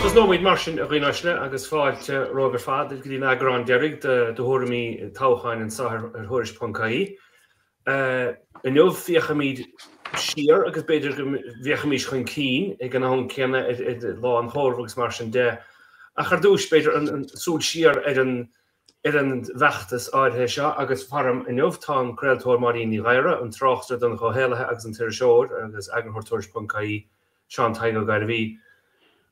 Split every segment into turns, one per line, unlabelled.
Tosnóimid mar sin, a dhaoine uaisle, agus fáilte romhaibh ar fad go dtí an eagrán deiridh de thuairimí toghcháin anseo ar Thuairisc.ie. Inniu féachfaimid siar agus b'fhéidir go bhféachfaimis chun cinn ag an am céanna ar lá an chomhairimh agus mar sin de. Ach ar dtús, b'fhéidir, an súil siar ar an ar an bhfeachtas áirithe seo agus faram inniu tá an craoltóir Máirín Ní Ghadhra, an tráchtaire Donncha Ó hÉallaithe agus an t-iriseoir agus eagarthóir Tuairisc.ie Seán Tadhg Ó Gairbhí.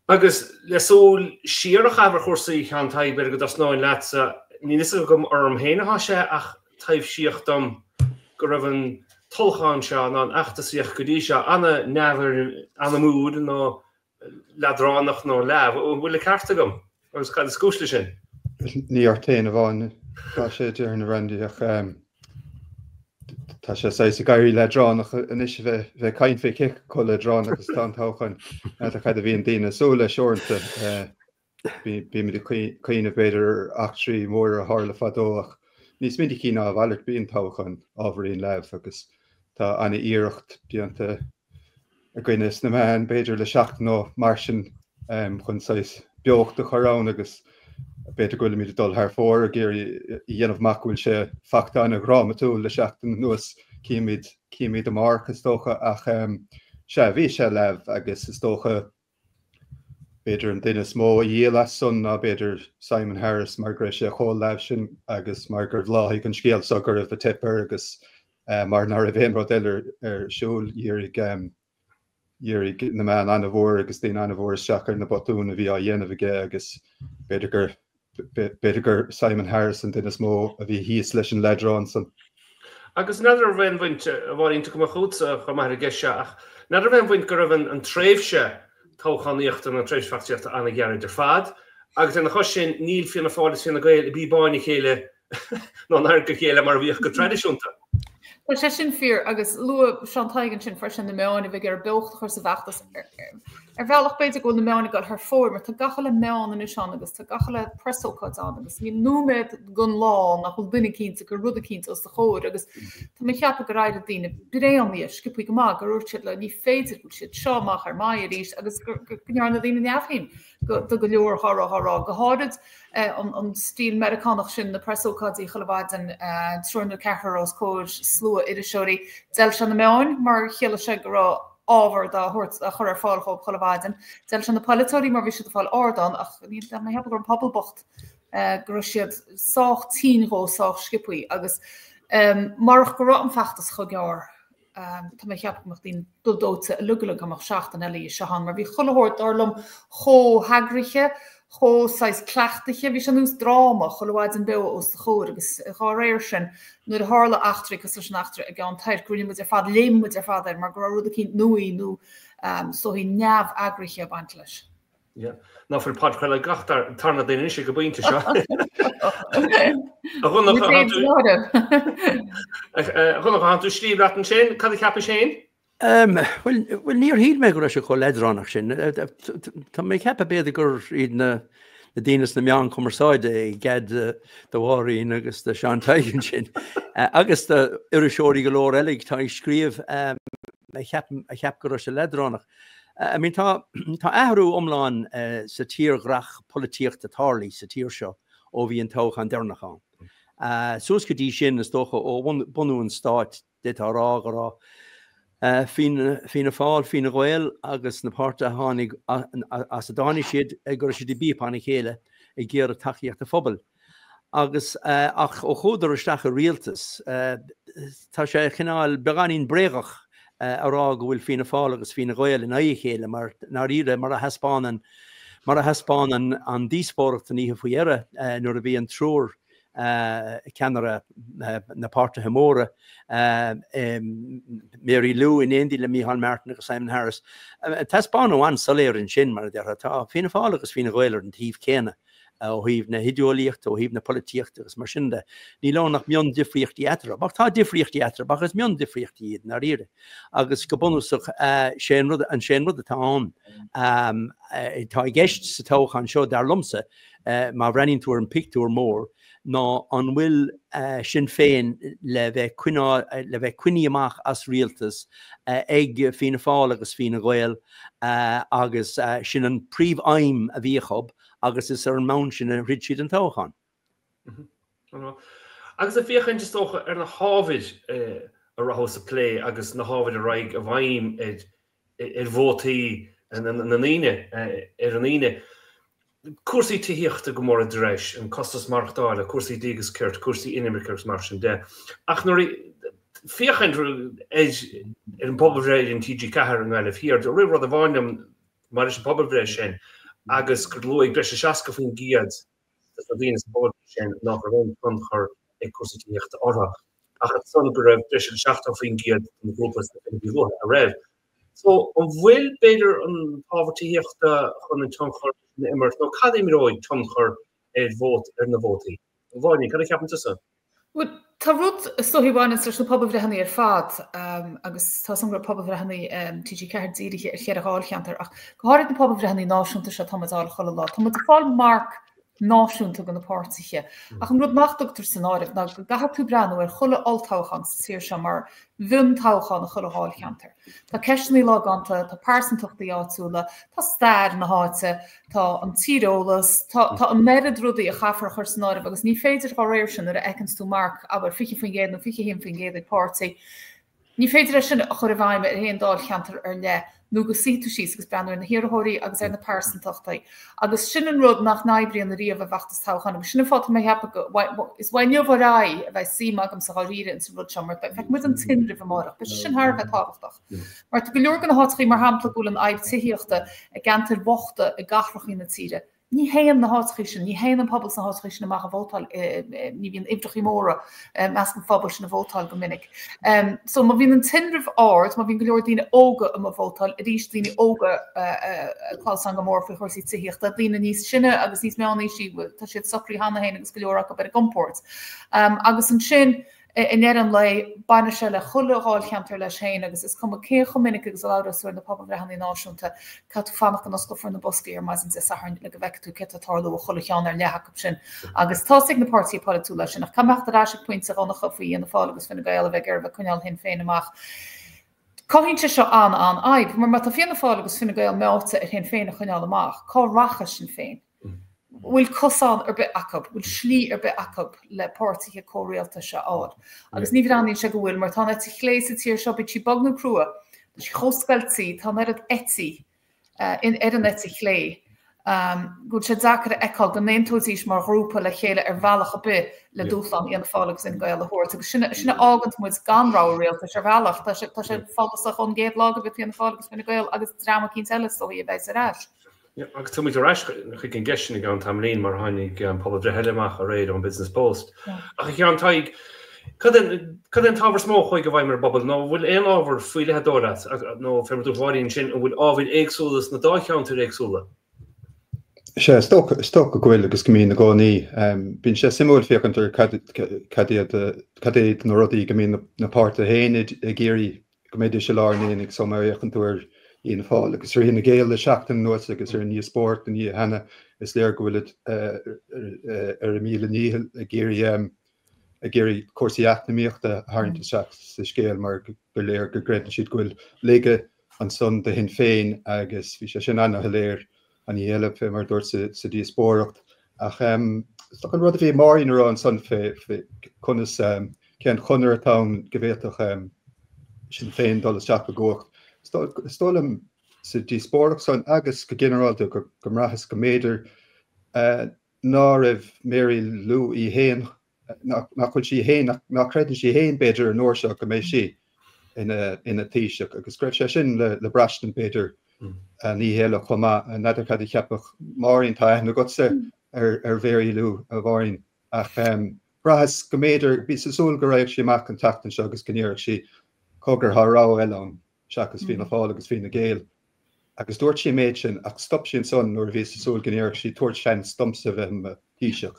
Agus le súil siar a chaitheamh ar chúrsaí, a Sheáin Thaidhg, b'fhéidir go dtosnóinn leatsa, níl fhios agam orm féin atá sé ach taibhsíodh dom go raibh an toghchán seo nó an fheachtasaíocht go dtí seo ana-neamhanamúil nó leadránach nó leamh. An bhfuil an ceart agam? Agus cad is cúis leis sin?
Ní ort féin amháin atá sé, déarfainn, a Randy, ach tá sé saghas ag éirí leadránach anois a bheith ag caint fé cé chomh leadránach is atá an toghchán. N'fheadar cad a bhíonn daoine ag súil leis uaireanta. Bímid ag cuimhneamh b'fhéidir ar eachtraí móra a tharla fadó ach níos minicí ná a mhalairt bíonn toghchán ábhairín leamh agus tá an-iarracht déanta againne sna meáin, b'fhéidir le seachtain nó mar sin, chun saghas beocht a chur ann agus b'fhéidir go bhfuilimid ag dul thar fóir ag iarraidh a dhéanamh amach go bhfuil sé fachta an-dhrámatúil le seachtain anuas. Cífimid, cífimid amárach is dócha ach sea, bhí sé leamh agus is dócha b'fhéidir an duine is mó a dhíol as san ná b'fhéidir Simon Harris mar go raibh sé chomh leamh sin agus mar gur bhláthaigh an scéal so go raibh ag teip air agus mar ná raibh aon rud eile ar siúl. Dhírigh dhírigh na meáin an-mhór agus daoine an-mhór isteach ar na botúin a bhí á dhéanamh aige agus b'fhéidir gur b'fhéidir gur Simon Harris an duine is mó a bhí thíos leis an leadrán san.
Agus n'fheadar an raibh aon bhaint, a Mháirín, tiocfaidh mé chugatsa chomh maith ar an gceist seo, ach n'fheadar an raibh aon bhaint go raibh an tréimhse toghchánaíochta nó an tréimhse feachtasaíochta an-ghairid ar fad agus lena chois sin níl Fianna Fáil is Fine Gael ag bíobáin a chéile ná in adharca a chéile mar a bhíodh go traidisiúnta.
Tá sé sin fíor agus luaigh Seán Tadhg ansin freisin na meáin a bheith ag iarraidh beocht a chur sa bhfeachtas. Ar bhealach b'fhéidir go bhfuil na meáin ag dul thar fóir mar tá gach uile meán anois ann agus tá gach uile preasócáid ann agus níl nóiméad den lá nach bhfuil duine eicínt ag cur rud eicínt os do chomhair agus tá mé ag ceapadh gur éirigh daoine bréanaithe sciobthaí go maith gur dhúirt siad leo ní féidir go bhfuil siad seo amach ar m'aghaidh arís agus go ndearna daoine neamhshuim de go leor dhá raibh á rá, go háirid an stíl Meiriceánach sin, na preasócáidí chuile mhaidin, triúr nó ceathrar os comhair slua iriseoirí. D'fheil sé na meáin mar chiallaigh sé go raibh ábhar dá thabhairt, á chur ar fáil dhóibh chuile mhaidin. D'fheil sé na polaiteoirí mar bhí siad ag fáil ardán ach ní mé ag ceapadh go raibh an pobal bocht, go raibh siad sách tinn dhó sách sciobthaí agus marach go raibh an feachtas chomh gearr, Tá mé ag ceapadh go mbeadh daoine dubh dóite uilig uilig dá mbeadh seachtain eile dhe seo ann mar bhí chuile shórt, dar liom, chomh heagraithe, chomh saghas cleachtaithe, bhí sé ar nós dráma, chuile mhaidin beo os do chomhair agus dhá réir sin, nuair a tharla eachtraí cosúil leis an eachtra i gCeann Toirc, rinne muid ar fad, léim muid ar fad air mar go raibh rud eicínt nua nó is dóichí neamheagraithe ag baint leis.
Ná fuil podchraoladh ag gach tarna duine anois ag an bpointe seo. A Dhonncha, tú ag scríobh leat ansin, cad a cheapais féin?
Bhuel, níor shíl mé go raibh sé chomh leadránach sin. Tá mé ag ceapadh b'fhéidir gur iad na daoine sna meáin chumarsáide i gcead do Mháirín agus do Sheán Tadhg ansin agus do iriseoirí go leor eile atá ag scríobh a cheap go raibh sé leadránach. I mean tá tá athrú iomlán sa tírdhreach polaitíochta tarlaithe sa tír seo ó bhí an toghchán deireanach ann. Suas go dtí sin, is dócha, ó bunú an stáit, d'fhéadfá a rá go raibh Fianna Fáil, Fine Gael agus na páirtithe a tháinig as a dtáinig siad, go raibh siad ag bíobáin a chéile ag iarraidh tacaíocht an phobail. Agus, ach ó chuadar isteach i rialtas, tá sé cineál beagáinín bréagach a rá go bhfuil Fianna Fáil agus Fine Gael in aghaidh a chéile mar, ndáiríre, mar a thaispeánann, mar a thaispeánann an díospóireacht an oíche faoi dheireadh nuair a bhí an triúr ceannaire na páirtithe móra, Mary Lou in éindí le Micheál Martin agus Simon Harris. Taispeánadh an-soiléir ansin, mar a déarfá, tá Fianna Fáil agus Fine Gael ar an taobh céanna. ó thaobh na hidéolaíochta, ó thaobh na polaitíochta agus mar sin de. Níl ann ach miondifríochtaí eatarthu. Ach tá difríochtaí eatarthu, ach is miondifríochtaí iad, i ndáiríre. Agus go bunúsach, sé an rud, sé an rud atá ann, atá i gceist sa toghchán seo, dar liomsa, má bhreathnaíonn tú ar an pictiúr mór, ná an bhfuil Sinn Féin le bheith coinneáil, le bheith coinnithe amach as rialtas ag Fianna Fáil agus Fine Gael agus sin an príomh-aidhm a bhí acu agus is ar an mbonn sin a throid siad an toghchán.
Agus ag féachaint, is dócha, ar na hábhair a rachadh sa plé agus na hábhair a raghaidh i bhfeidhm ar vótaí na ndaoine ar an Aoine. Cúrsaí tithíochta go mór i dtreis, an costas maireachtála, cúrsaí dlí agus cirt, cúrsaí inimirce agus mar sin de. Ach nuair a féachaint ar an bpobalbhreith ar an TG4 i nGaillimh Thiar, rith rud amháin liom maidir leis an bpobalbhreith sin agus gur luaigh breis is 60% de na daoine sa bpobalbhreith sin nach raibh aon tionchar ag cúrsaí tithíochta orthu, ach ansan go raibh breis agus 70% den ghrúpa sna fichidí luatha a raibh. So, an bhfuil, b'fhéidir, an t-ábhar tithíochta chun an tionchar sin a imirt, nó cad a imreoidh tionchar ar vót, ar na vótaí? A Mháirín, cad a cheapann tusa?
Bhuel, tá rud is dóichí a bhaineanns leis na pobalbhreitheanna ar fad, agus tá 's agam go raibh pobalbhreitheanna TG4 dírithe ar cheithre dháilcheantar, ach go háirid na pobalbhreitheanna náisiúnta seo atá muid a fháil chuile lá, tá muid ag fáil marc náisiúnta do na páirtithe. Ach an rud nach dtugtar san áireamh ná go gcaithfidh tú breathnú ar chuile olltoghchán sa tír seo mar mhiontoghchán i chuile dháilcheantar. Tá ceisteanna logánta, tá pearsantachtaí áitiúla, tá stair na háite, tá an tíreolas, tá tá an oiread rudaí a chaithfear a chur san áireamh agus ní féidir dá réir sin nuair a fheiceanns tú marc, abair, 20% nó 21% ag páirtí, ní féidir é sin a chur i bhfeidhm ar aon dáilcheantar ar leith nó go suífidh tú síos agus breathnú ar na hiarrthóirí agus ar na pearsantachtaí. Agus sin an rud nach n-oibríonn ariamh i bhfeachtas toghcháin agus sin an fáth tá mé ag ceapadh go is uaidh inniu ar aghaidh a bheidh suim agamsa dháiríre ins an rud seo mar feicfidh muid an tinreamh amárach. Beidh sé sin thar a bheith tábhachtach. Mar tá go leor de na háiteachaí, mar shampla, go bhfuil an fhadhb tithíochta i gceantair bhochta i gcathrachaí na tíre, ní théann na háiteachaí sin, ní théann an pobal sna háiteachaí sin amach a vótáil, ní bhíonn uimhreachaí móra i measc an phobail sin a vótáil go minic. So má bhíonn an tinreamh ard, má bhíonn go leor daoine óga amuigh ag vótáil, arís daoine óga ag clamhsán go mór faoi chúrsaí tithíochta, daoine níos sine agus níos meánaoisí, tá siad socraithe cheana féin agus go leor acu ar a gcompord. Agus ansin, I ndeireadh an lae, baineann sé le chuile dháilcheantar leis féin agus is cuma cé chomh minic agus a labhrós tú ar na pobalbhreitheanna náisiúnta, caithfidh tú fanacht go n-osclófar na boscaí ar maidin Dé Sathairn le go bhfeicfidh tú céard atá ag tarlú i chuile cheann ar leith acu sin. Agus tá's ag na páirtithe polaitiúla é sin. Ach caithfidh mé theacht ar ais ag pointe Dhonncha faoi Fhianna Fáil agus Fine Gael a bheith ag iarraidh a bheith ag coinneáil Shinn Féin amach. Cothaíonn sé seo an-an-fhadhb, mar má tá Fianna Fáil agus Fine Gael meáite ar Shinn Féin a choinneáil amach, cá rachaidh Sinn Féin? Bhfuil cosán ar bith acu, bhfuil slí ar bith acu le páirtithe comhrialtais a fháil? Agus ní bhreathnaíonn sé go bhfuil, mar tá an eite chlé sa tír seo, bíodh sí bog nó crua, tá sí chomh scoiltí, tá an oiread eití ar an eite chlé, go bhfuil sé deacair a fheiceáil go n-aontóidís mar ghrúpa le chéile ar bhealach ar bith le dúshlán Fhianna Fáil agus Fhine Gael a thabhairt. Agus sin a fháganns muid gan rogha rialtais ar bhealach. Tá sé follasach ón gcéad lá go bhfuil Fianna Fáil agus Fine Gael agus dream eicínt eile is dóichí a bheas ar ais.
Agus táimid ar ais chuig an gceist sin i gceann tamaillín mar tháinig pobalbhreith eile amach aréir ón Business Post. Ach a Sheáin Thaidhg, cad é an t-ábhar is mó a chuaigh i bhfeidhm ar an bpobal nó an bhfuil aon ábhar faoi leith ar dóigh leat, nó fé mar a dúirt Máirín ansin, an bhfuil ábhair éagsúla sna dáilcheantair éagsúla?
Sea, is dócha, is dócha go bhfuil agus go mbíonn i gcónaí. Bíonn sé suimiúil féachaint ar cad, cad iad, cad iad na rudaí go mbíonn na páirtithe féin ag iarraidh go mbeidís i lár an aonaigh so má fhéachann tú ar Fhianna Fáil agus ar Fhine Gael le seachtain anuas agus ar an ndíospóireacht an oíche cheana, is léir go bhfuilid ar a míle ndícheall ag iarraidh ag iarraidh cúrsaí eacnamaíochta a tharraingt isteach sa scéal mar gur léir go gcreideann siad go bhfuil laige ansan do Shinn Féin agus bhí sé sin ana-shoiléir an oíche eile fé mar a dúirt sa díospóireacht. Ach is dócha an rud a bhí Máirín a rá ansan fé conas cén chonair atá ann go bhféadfadh Sinn Féin dul isteach i gcumhacht. Is dóigh liom sa díospóireacht san agus go ginearálta go mbraitheas go mb'fhéidir ná raibh Mary Lou í féin, nach bhfuil sí féin, nach gcreideann sí féin b'fhéidir an uair seo go mbeidh sí ina ina Taoiseach agus go raibh sé sin le le braistint b'fhéidir an oíche eile chomh maith. N'fheadar cad a cheapfadh Máirín, tá aithne agatsa ar ar Mhary Lou, a Mháirín, ach bhraitheas go mb'fhéidir, bhíos ag súil go raghadh sí amach an tseachtain seo agus go ndéarfadh sí cogar tá rogha eile ann seachas Fianna Fáil agus Fine Gael. Agus dúirt sí an méid sin, ach stop sí ansan nuair a bhíos ag súil go ndéarfadh sí tabhairt seans domsa a bheith i mo Thaoiseach.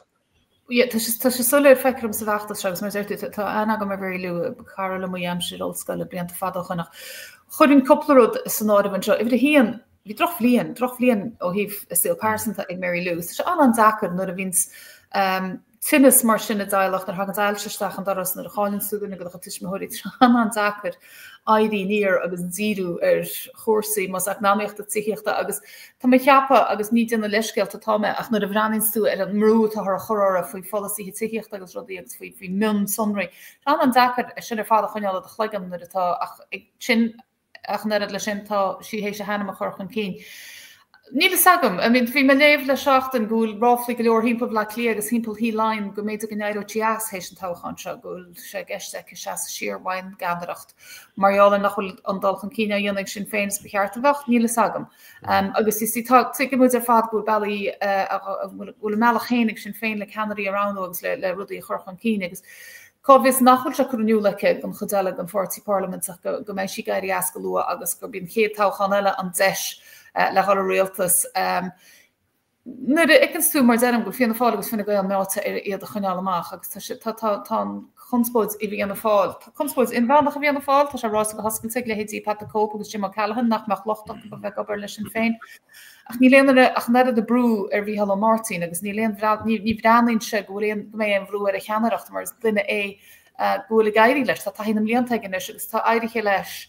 Yeah, tá sé, tá sé soiléir feictear dom sa bhfeachtas seo agus mar a deir tú, tá aithne agam ar Mhary Lou, cara liom í aimsir ollscoile blianta fada ó shoin ach chuirfinn cúpla rud san áireamh anseo. Uimhir a haon, bhí drochbhliain, drochbhliain ó thaobh a saol pearsanta ag Mary Lou. Tá sé an-an-deacair nuair a bhíonns um, tinneas mar sin i dteaghlach, nuair a thagann ailse isteach an doras, nuair a chailleann tú duine de do chuid tuismitheoirí, tá sé an-an-deacair éirí aniar agus díriú ar chúrsaí, más eacnamaíochta, tithíochta agus tá mé ag ceapadh, agus ní ag déanamh leithscéalta atá mé, ach nuair a bhreathnaíonns tú ar an mbrú atáthar a chur uirthi faoi pholasaithe tithíochta agus rudaí agus faoi faoi mhionsonraí, tá sé an-an-deacair é sin ar fad a choinneáil i do chloigeann nuair atá ach sin Ach an oiread leis sin, tá sí théis a hainm a chur chun cinn. Níl fhios agam. I mean, bhí mé ag léamh le seachtain go bhfuil ráflaí go leor thimpeall Bhaile Átha Cliath agus thimpeall Thí Laighean go mb'fhéidir go n-éireodh sí as théis an toghcháin seo, go bhfuil sé i gceist aici seasamh siar ón gceannaireacht mar gheall ar nach bhfuil an dul chun cinn á dhéanamh ag Sinn Féin is ba cheart a bheadh. Níl fhios agam. Agus you see, tá, tuigeann muid ar fad go bhfuil bealaí, go bhfuil a mbealach féin ag Sinn Féin le ceannairí a roghnú agus le rudaí a chur chun cinn agus Cá bhfios nach bhfuil sé curtha in iúl aici don chuid eile den pháirtí parlaiminteach go mbeidh sí ag éirí as go luath agus gurb í an chéad toghchán eile an deis le dhul i rialtas. Nuair a fheiceanns tú, mar deirim, go bhfuil Fianna Fáil agus Fine Gael meáite ar iad a choinneáil amach agus tá sé, tá, tá, tá an chonspóid i bhFianna Fáil, tá conspóid inmheánach i bhFianna Fáil, tá sé ráite go hoscailte ag leithéidí Pat the Cope agus Jim O'Callaghan nach mbeadh locht acu a bheith ag obair le Sinn Féin. Ach níl aon ach an oiread de brú ar Mhícheál Ó Máirtín agus níl aon ní ní bhreathnaíonn sé go bhfuil aon go mbeidh aon bhrú ar a cheannaireacht mar is duine é go bhfuil ag éirí leis. Tá taithí na mblianta aige anois agus tá éirithe leis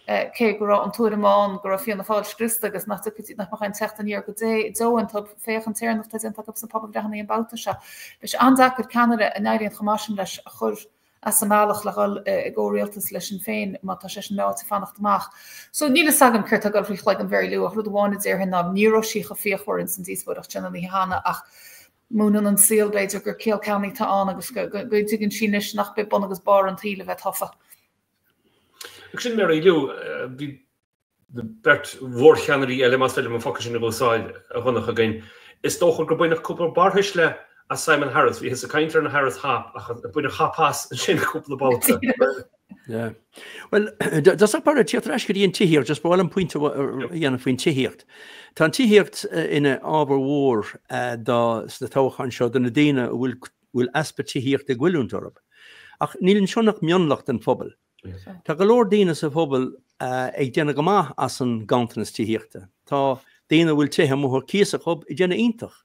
cé go raibh an tuairim ann go raibh Fianna Fáil scriosta agus nach dtiocfaidh nach mbeadh aon teacht aniar go deo iontu. Féach an téarnamh atá déanta acu sna pobalbhreitheanna an babhta seo. Beidh sé an-deacair ceannaire a n-éiríonn chomh maith sin leis a chur as an mbealach le dhul i gcomhrialtas le Sinn Féin má tá seisean meáite fanacht amach. So níl fhios agam céard tá ag dul thrí chloigeann Mhary Lou ach rud amháin a déarfainn ná ní raibh sí chomh fíochmhar ins an díospóireacht sin an oíche cheana ach múineann an saol b'fhéidir gur ciall ceannaigh atá ann agus go dtuigeann sí anois nach b'é bun agus barr an tsaoil a bheith tofa.
Agus sin Mary Lou, bhí beirt mhórcheannairí eile, más féidir liom an focal sin a úsáid, a Dhonncha, againn. Is dócha gur baineadh cúpla barrthuisle as Simon Harris. Bhíothas ag caint ar an Harris Hop ach baineadh hop as ansin cúpla babhta.
Yeah. Bhuel, dosach bar tíocht ar ais go dtí an tithíocht, just ba mhaith liom pointe a dhéanamh faoin tithíocht. Tá an tithíocht ina ábhar mhór do sna toghcháin seo do na daoine a bhfuil bhfuil easpa tithíochta ag goilliúint orthu. Ach níl ansin ach mionlach den phobal. Tá go leor daoine sa phobal ag déanamh go maith as an ganntanas tithíochta. Tá daoine a bhfuil tithe amuigh ar cíos acu ag déanamh iontach.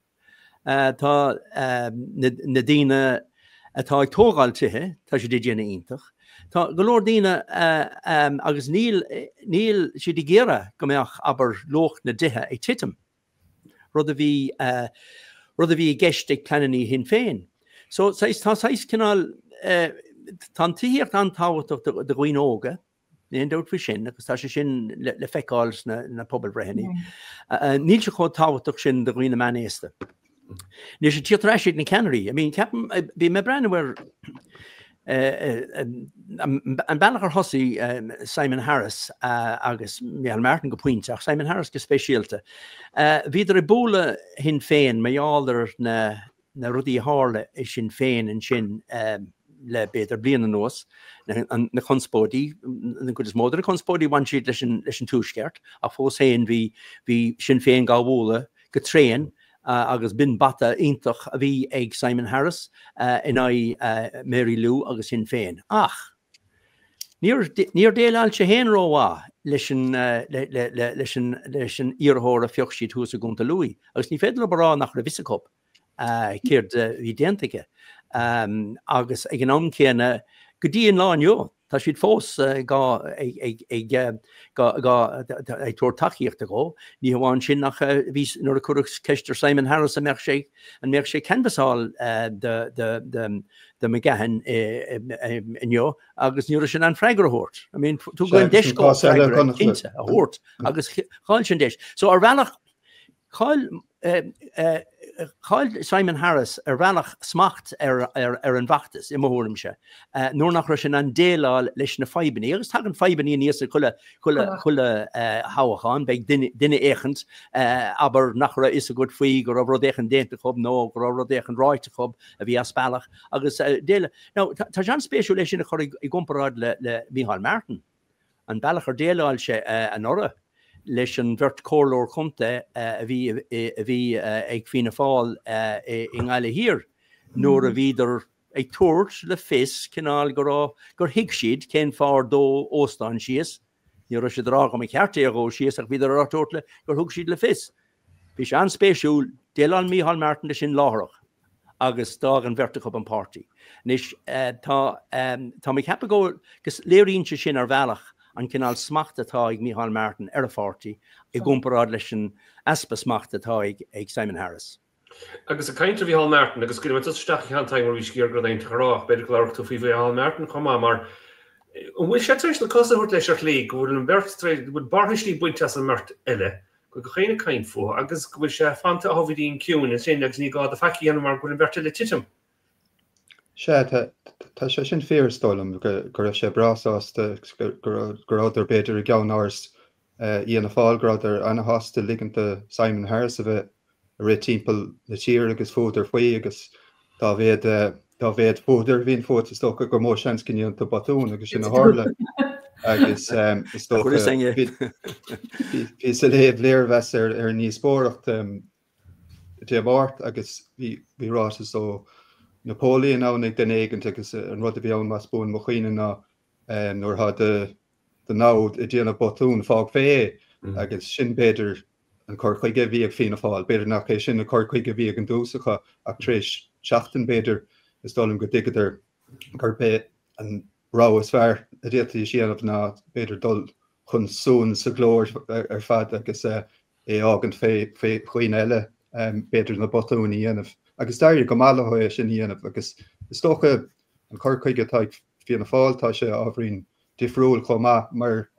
Tá na daoine atá ag tógáil tithe, tá siad ag déanamh iontach. Tá go leor daoine agus níl níl siad ag iarraidh go mbeadh, abair, luach na dtithe ag titim. rud a bhí rud a bhí i gceist ag pleananna Shinn Féin. So saghas tá saghas cineál tá an tithíocht an-tábhachtach do dhaoine óga, níl aon dabht faoi sin, agus tá sé sin le, le feiceáil sna na pobalbhreitheanna. Níl sé chomh tábhachtach sin do dhaoine meánaosta. Anois ag tíocht ar ais ag na ceannairí. I mean, ceapaim, bhí mé ag breathnú ar an bealach ar thosaigh Simon Harris agus Micheál Martin go pointe, ach Simon Harris go speisialta. Bhíodar ag bualadh Shinn Féin mar gheall ar na na rudaí a tharla i Sinn Féin ansin le b'fhéidir bliain anuas, na conspóidí, an chuid is mó de na conspóidí bhain siad leis an leis an Tuaisceart, ach fós féin bhí bhí Sinn Féin dhá bhualadh go tréan agus b'in bata iontach a bhí ag Simon Harris in aghaidh Mary Lou agus Shinn Féin. Ach níor níor dhéileáil sé féin rómhaith leis an leis an leis an iarrthóir a phioc siad thuas i gContae Lú agus ní féidir leo a rá nach raibh fhios acu céard a bhí déanta aige. Agus ag an am céanna go dtí an lá inniu Tá siad fós ag tabhairt tacaíochta dhó. Ní hamháin sin ach bhí nuair a cuireadh ceist ar Simon Harris an mbeadh sé an mbeadh sé ag canbhasáil do McGahon inniu agus ní raibh sé in ann freagra a thabhairt. I mean tugadh an deis dó freagra cinnte a thabhairt agus chaill sé an deis. So ar bhealach Chaill chaill Simon Harris ar bhealach smacht ar ar an bhfeachtas, i mo thuairimse, nuair nach raibh sé in ann déileáil leis na fadhbanna. Agus tagann fadhbanna aníos ag chuile chuile chuile thoghchán. Beidh duine duine éicint, abair, nach raibh fhios agat faoi go raibh rud éicint déanta acu nó go raibh rud éicint ráite acu a bhí as bealach. Agus déileáil. Now, tá sé an-spéisiúil é sin a chur i gcomparáid le le Micheál Martin. An bealach ar dhéileáil sé anuraidh leis an bheirt chomhairleoir contae a bhí a bhí ag Fianna Fáil i nGaillimh Thiar nuair a bhíodar ag tabhairt le fios cineál go raibh gur thuig siad cén fáth ar dódh óstán síos. Ní raibh siad ag rá go mba cheart é a dhó síos ach bhíodar á tabhairt le gur thug siad le fios. Bhí sé an-spéisiúil, dhéileáil Micheál Martin leis sin láithreach. agus d'fhág an bheirt acu an páirtí. Anois, tá, tá mé ag ceapadh go, go léiríonn sé sin ar bhealach an cineál smacht atá ag Micheál Martin ar a pháirtí i gcomparáid leis an easpa smachta atá ag Simon Harris.
Agus ag caint ar Mhicheál Martin, agus scaoilfidh mé tusa isteach a Sheáin Tadhg mar bhís ag iarraidh rud éigin a rá ach b'fhéidir go labhródh tú faoi Mhicheál Martin chomh maith mar an bhfuil sé tar éis na cosa a thabhairt leis ar shlí, go bhfuil an bheirt tar éis, go bhfuil barrthuislí bainte as an mbeirt eile, go bhfuil gach éinne ag caint fúthu agus go bhfuil sé fanta ábhairín ciúin ansin agus ní gá dó faic a dhéanamh mar go bhfuil an bheirt eile ag titim.
Sea, tá sé sin fíor, is dóigh liom, go raibh sé breá sásta agus go rabhadar b'fhéidir i gceannáras Fhianna Fáil, go rabhadar ana-shásta ligint do Simon Harris a bheith ag rith timpeall na tíre agus fuadar faoi agus dá mhéad dá mhéad fuadar a bhíonn fút is dócha gur mó seans go ndéanann tú botún agus sin a tharla agus is dócha bhíos ag léamh léirmheas ar an ndíospóireacht Dé Máirt agus bhí ráiteas ó Napoleon ann ag duine éigint agus an rud a bhí ann más buan mo chuimhne ná nuair atá do namhaid ag déanamh botún fág fé é agus sin b'fhéidir an cur chuige a bhí ag Fianna Fáil. B'fhéidir nach é sin an cur chuige a bhí ag an dtús acu ach tar éis seachtain b'fhéidir is dóigh liom go dtuigeadar gurb é an rogha is fearr a d'fhéadfaidís a dhéanamh ná b'fhéidir dul chun suain sa ghlóir ar fad agus é a fhágaint fé dhaoine eile b'fhéidir na botúin a dhéanamh. Agus d'éirigh go maith leo é sin a dhéanamh agus is dócha an cur chuige atá ag Fianna Fáil tá sé ábhairín difriúil chomh maith mar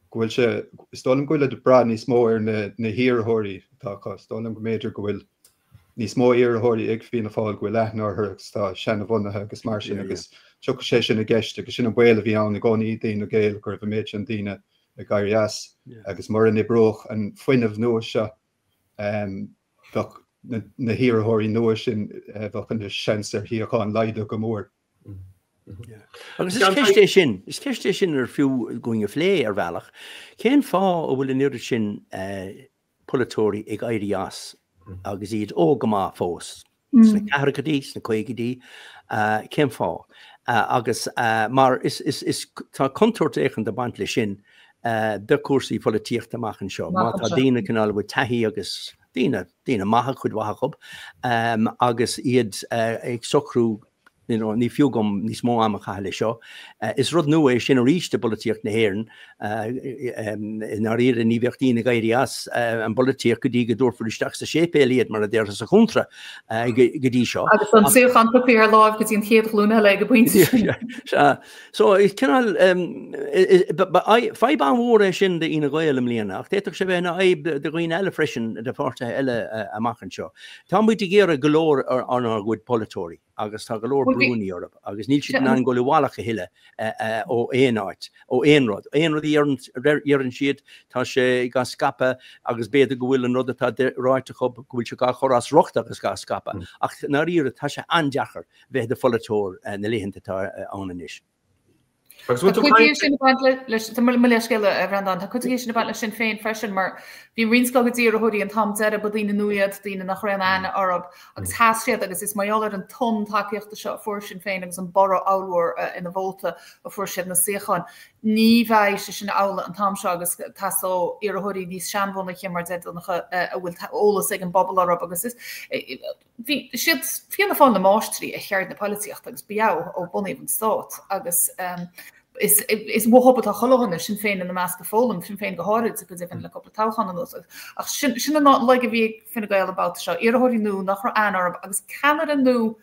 go bhfuil sé, is dóigh liom go bhfuil ag brath níos mó ar na hiarrthóirí atá acu. Is dóigh liom go mb'fhéidir go bhfuil níos mó iarrthóirí ag Fianna Fáil go bhfuil aithne orthu agus atá seanabhunaithe agus mar sin agus tiocfaidh sé sin i gceist agus sin an baol a bhí ann i gcónaí d'Fhine Gael go raibh an méid sin daoine ag éirí as agus mura n-oibreodh an fuinneamh nua seo bheadh na hiarrthóirí nua sin bheadh an seans ar shuíocháin laghdaithe go mór.
Agus is ceist é sin, is ceist é sin ar fiú dúinn a phlé ar bhealach. Cén fáth a bhfuil an oiread sin polaiteoirí ag éirí as agus iad óg go maith fós, sna ceathrachaidí, sna caogaidí, cén fáth? Agus mar is, is, is, tá contúirt éicint ag baint leis sin do chúrsaí polaitíochta amach anseo. Má tá daoine cineál a bhfuil taithí agus daoine, daoine maithe, cuid mhaith acu, agus iad ag socrú you know, ní fiú dom níos mó ama a chaitheamh leis seo. Is rud nua é sin arís i bpolaitíocht na hÉireann. I ndáiríre ní bheadh daoine ag éirí as an bpolaitíocht go dtí go dtabharfar isteach sa séipéal iad, mar a déarfá sa chontra go dtí seo.
Agus an suíochán tugtha ar láimh go dtí an chéad ghlúin eile ag an bpointe sin.
Sea. So, is cineál, fadhb an-mhór é sin d'Fhine Gael i mbliana, ach d'fhéadfadh sé bheith ina fhadhb do dhaoine eile freisin, do pháirtithe eile amach anseo. Tá muid ag iarraidh go leor ar ár gcuid polaiteoirí agus tá go leor brúnna orthu agus níl siad in ann dul i bhfalach a thuilleadh ó aon áit, ó aon rud. Aon rud a deireann siad, tá sé á scaipeadh agus b'fhéidir go bhfuil an rud atá ráite acu, go bhfuil sé á chur as riocht agus á scaipeadh. Ach i ndáiríre, tá sé an-deacair bheith i do pholaiteoir na laethanta atá ann anois.
Agus Tá cuid de sin ag baint leis, tá mo leithscéal a Bhreandáin, tá cuid de sin ag baint leis Sinn Féin freisin mar bhí roinnt dá gcuid iarrthóirí an t-am deiridh, ba daoine nua iad, daoine nach raibh aon aithne orthu agus sheas siad agus is mar gheall ar an tonn tacaíochta seo a fuair Sinn Féin agus an borradh ollmhór ina vóta a fuair siad na suíocháin. Ní bheidh sé sin amhlaidh an t-am seo agus teastóidh iarrthóirí níos seanbhunaithe mar deir Donncha a bhfuil eolas ag an bpobal orthu agus is Bhí siad Fianna Fáil na máistrí ar cheird na polaitíochta agus ba ea ó bunaíodh an stát agus is is uathu atá chuile dhuine, Sinn Féin ina measc ag foghlaim, Sinn Féin go háirid, go deimhin le cúpla toghchán anuas. Ach sin sin an laige a bhí ag Fine Gael an babhta seo, iarrthóirí nua nach raibh aithne orthu agus ceannaire nua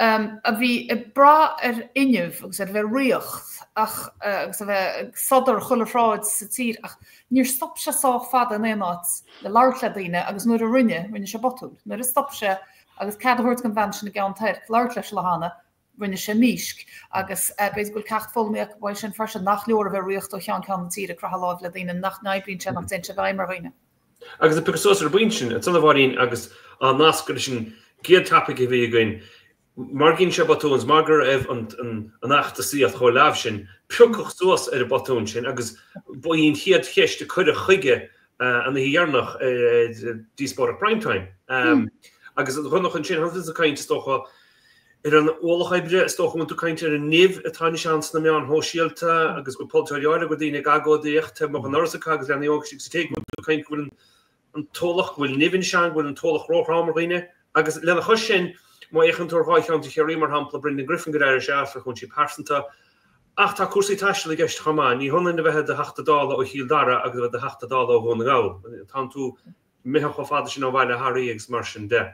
a bhí ag brath ar fhuinneamh agus ar bheith riocht ach agus a bheith ag sodar chuile shráid sa tír ach níor stop sé sách fada in aon áit le labhairt le daoine agus nuair a rinne, rinne sé botún. Nuair a stop sé agus cead a thabhairt don bhean sin i gCeann Toirc labhairt leis an lá cheana, rinne sé mísc agus b'fhéidir go bhfuil ceacht foghlamtha acu uaidh sin freisin nach leor a bheith riocht ó cheann ceann na tíre ag croitheadh láimh le daoine nach n-oibríonn sé, nach dtéann sé i bhfeidhm ar dhaoine.
Agus ag piocadh suas ar an bpointe sin, ansan a Mháirín, agus á nascadh leis an gcéad topaic a bhí againn, mar dhein sé botún is mar go raibh an fheachtasaíocht chomh leamh sin, piocadh suas ar an botún sin agus ba í an chéad cheist a cuireadh chuige an oíche dheireanach ar díospóireacht Prime Time. Agus a Dhonncha ansin, thosaigh tusa ag caint, is dócha, ar an ualach oibre, is dócha go bhfuil tú ag caint ar an nimh atá anois ann sna meáin shóisialta agus go bhfuil polaiteoirí áirithe, go bhfuil daoine ag agóidíocht taobh amuigh den ndoras acu agus leanaí óga istigh sa tigh, go bhfuil tú ag caint go bhfuil an t-ualach, go bhfuil nimh anois ann, go bhfuil an t-ualach róthrom ar dhaoine agus lena chois sin. Má fhéachann tú ar Dháilcheantar Chiarraí, mar shampla, Brendan Griffin gur éirigh sé as ar chúinsí pearsanta. Ach tá cúrsaí taistil i gceist chomh maith. Ní hionann a bheith i do Theachta Dála ó Chill Dara agus a bheith i do Theachta Dála ó Dhún na nGall. Tánn tú imithe chomh fada sin ó bhaile thar oíche agus mar sin de.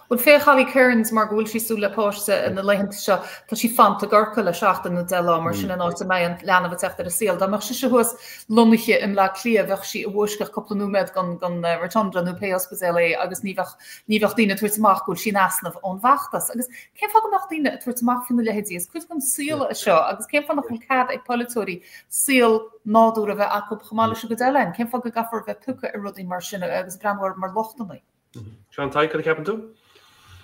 Bhuel, féach Holly Cairns, mar go bhfuil sí ag súil le páiste na laethanta seo, tá sí fanta i gCorcaigh le seachtain nó 10 lá, mar sin an áit a mbeidh an leanbh ag teacht ar an saol. Dá mbeadh sise thuas lonnaithe i mBleá Cliath, bheadh sí i bhfoisceacht cúpla nóiméad den Rotunda nó pé ospidéal é agus ní bheadh ní bheadh daoine ag tabhairt amach go bhfuil sí in easnamh ón bhfeachtas. Agus cén fáth go mbeadh daoine ag tabhairt amach faoi na leithéidí? Is cuid den saol é seo agus cén fáth nach bhfuil cead ag polaiteoirí saol nádúrtha a bheith acu chomh maith leis an gcuid eile againn? Cén fáth go gcaithfear a bheith piocadh ar rudaí mar sin agus breathnú orthu mar lochtanna?
Seán Tadhg, cad a cheapann tú?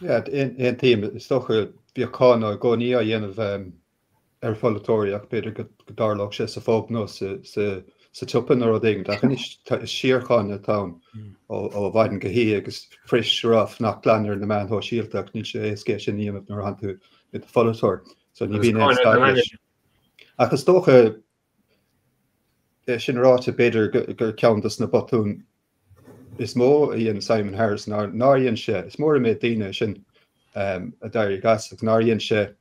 Yeah, aontaím. Is dócha bhíodh cáineadh i gcónaí á dhéanamh ar pholaiteoirí ach b'fhéidir go dtarlódh sé sa phub nó sa tsiopa nó rud éigin. Ach anois is síorcháineadh atá ann ó mhaidin go hoíche agus fuis a rá fanacht glan ar na meáin shóisialta ach níl sé éasca é sin a dhéanamh nuair atánn tú i do pholaiteoir. So ní bhíonn aon stad leis. Ach is dócha, é sin ráite, b'fhéidir gur ceann dos na botúin is mó a dhein Simon Harris ná nár dhein sé, is mór an méid daoine é sin a d'éirigh as agus nár dhein sé,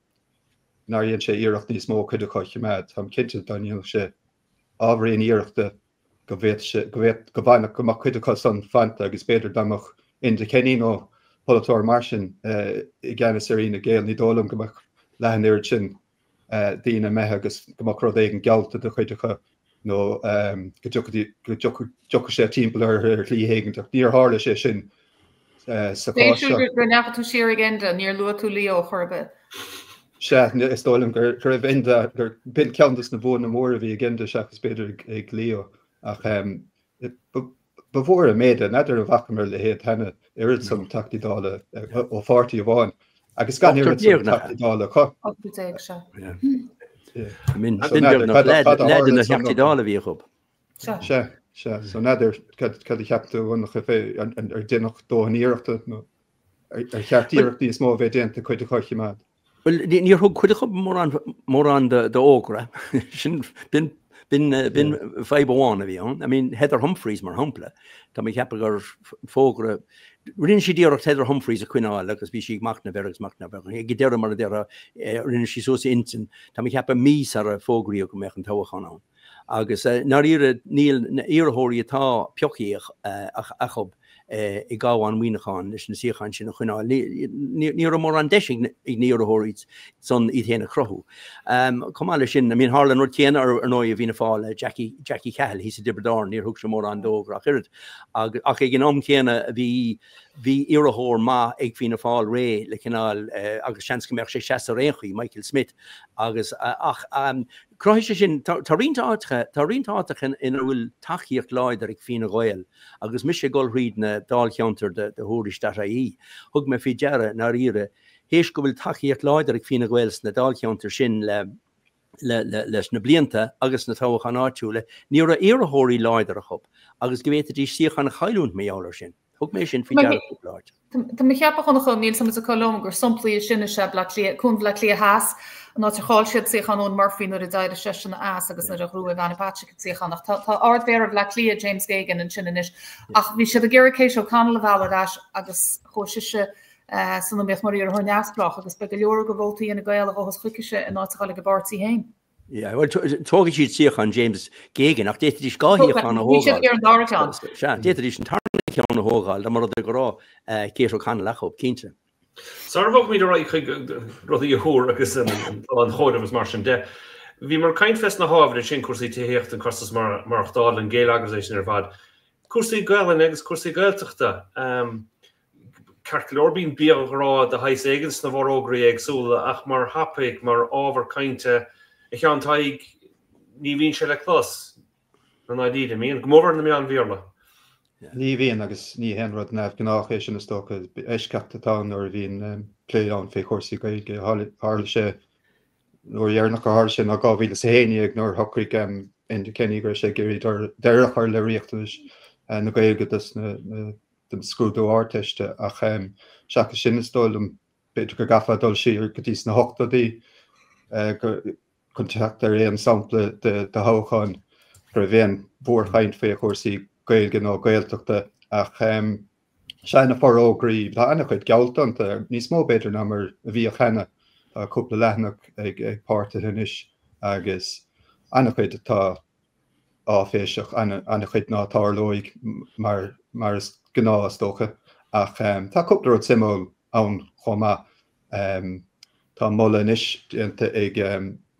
nár dhein sé iarracht níos mó cuid acu a choimeád. Táim cinnte dá ndéanfadh sé ábhairín iarrachta go bhféadfadh sé, go bhféad, go bhfanfadh, go mbeadh cuid acu san fanta agus b'fhéidir dá mbeadh Enda Kenny nó polaiteoir mar sin i gceannas ar Fhine Gael, ní dóigh liom go mbeadh leath an oiread sin daoine imithe agus go mbeadh rud éigin geallta do chuid acu nó go dtiocfadh sé timpeall orthu ar shlí éigin ach níor tharla sé sin sa chás
seo. Go ndeachaigh tú siar ag Enda, níor luaigh tú Leo chor ar bith.
Sea, is dóigh liom go raibh Enda, gur b'in ceann dos na buanna móra a bhí ag Enda seachas b'fhéidir ag Leo ach Ba mhór an méid é, n'fheadar an bhfacamar a leithéid cheana, oiread san Teachtaí Dála ó pháirtí amháin agus gan oiread san Teachtaí Dála acu.
18 sea.
B'in beagnach leath de na Teachtaí Dála a bhí acu.
Sea, sea. So n'fheadar cad a cheap tú, a Dhonncha, fé ar deineadh dóthain iarrachta nó ar cheart iarracht níos mó a bheith déanta cuid acu a choimeád?
Bhuel, níor thug cuid acu mórán d'fhógra. Sin, b'in, b'in, b'in fadhb amháin a bhí ann. I mean, Heather Humphreys, mar shampla, tá mé ag ceapadh gur fógra, rinne siad iarracht Heather Humphreys a choinneáil agus bhí sí ag machnamh air agus machnamh air. Ag an deireadh, mar a déarfá, rinne sí suas a intinn, tá mé ag ceapadh mí sara fógraíodh go mbeadh an toghchán ann. Agus i ndáiríre níl na iarrthóirí atá pioctha acu i gCabhán Mhuineacháin leis na suíocháin sin a choinneáil. Ní raibh mórán deis ag na hiarrthóirí san iad féin a chruthú. Chomh maith leis sin, I mean tharla an rud céanna ar ndóigh i bhFianna Fáil le Jackie, Jackie Cahill thíos i dTiobraid Árann, níor thug sé mórán d'fhógra ach oiread. Ach ag an am céanna bhí bhí iarrthóir maith ag Fianna Fáil réidh le cineál agus seans go mbeadh sé ag seasamh ar aon chaoi, Michael Smith, agus ach Cruthaigh sé sin, tá roinnt áiteacha, tá roinnt áiteacha ina bhfuil tacaíocht láidir ag Fine Gael agus mise ag dul thríd na dáilcheantair do Thuairisc dot ie, thug mé faoi deara, i ndáiríre, théis go bhfuil tacaíocht láidir ag Fine Gael sna dáilcheantair sin le, le, le, leis na blianta agus sna toghcháin áitiúla, ní raibh iarrthóirí láidir acu agus go bhféadfaidís suíochán a chailliúint mar gheall air sin. Thug mé sin faoi deara cúpla
áit. Tá mé ag ceapadh, a Dhonncha, níl 's agam an cosúil liom gur samplaí de sin is ea Bleá Cliath, Cuan Bhaile Átha Cliath Theas, an áit ar chaill siad suíochán Eoghan Murphy nuair a d'éirigh seisean as agus nuair a ghnóthaigh Anna Patrick an suíochán. Ach tá tá Ard-Mhéara Bhaile Átha Cliath, James Geoghegan, ansin anois. Ach bhí siad ag iarraidh Kate O'Connell a mhealladh ar ais agus chuaigh sise san iomaíocht mar iarrthóir neamhspleách agus beidh go leor de vótaí Fhine Gael a ghabhfas chuicise in áit a dhul ag a bpáirtí féin.
Yeah, well, tógfaidh siad suíochán James Geoghegan ach d'fhéadfaidís dhá shuíochán a thógáil. Ar an dara ceann. Sea, d'fhéadfaidís an tarna ceann a thógáil dá mba rud é go raibh Kate O'Connell acu, cinnte.
Sara bhogfaimid ar aghaidh chuig rudaí a thuar agus an chomhaireamh agus mar sin de, bhíomar ag caint fés na hábhair ansin, cúrsaí tithíochta, an costas maireachtála, an geilleagar agus é sin ar fad. Cúrsaí Gaelainne agus cúrsaí Gaeltachta. Ceart go leor, bíonn bianghrá de shaghas éigin sna bhforógraí éagsúla ach mar thopaic, mar ábhar cainte, a Sheáin Thaidhg, ní bhíonn sé le clos, i ndáiríre, an mbíonn? Go mór mhór ar na meáin Bhéarla.
Ní bhíonn agus ní haon rud neamhghnách é sin is dócha. Eisceacht atá ann nuair a bhíonn plé ann fé chúrsaí Gaeilge. Tharla sé An uair dheireanach a tharla sé ná 2011 nuair a shocraigh Enda Kenny go raibh sé ag iarraidh deireadh a chur le riachtanais na Gaeilge dos na don scrúdú Ardteiste ach seachas sin is dóigh liom b'fhéidir go gcaithfeá dul siar go dtí sna hochtóidí chun teacht ar aon sampla de thoghchán go raibh aon mhórchaint faoi chúrsaí Gaeilge nó Gaeltachta ach. Sea, na forógraí, tá an-chuid geallta iontu, níos mó b'fhéidir ná mar a bhíodh cheana. Tá cúpla leathanach ag páirtithe anois agus an-chuid atá áiféiseach, an-chuid ná tarlóidh mar mar is gnáth is dócha. Ach tá cúpla rud suimiúil ann chomh maith. Tá moladh anois déanta ag,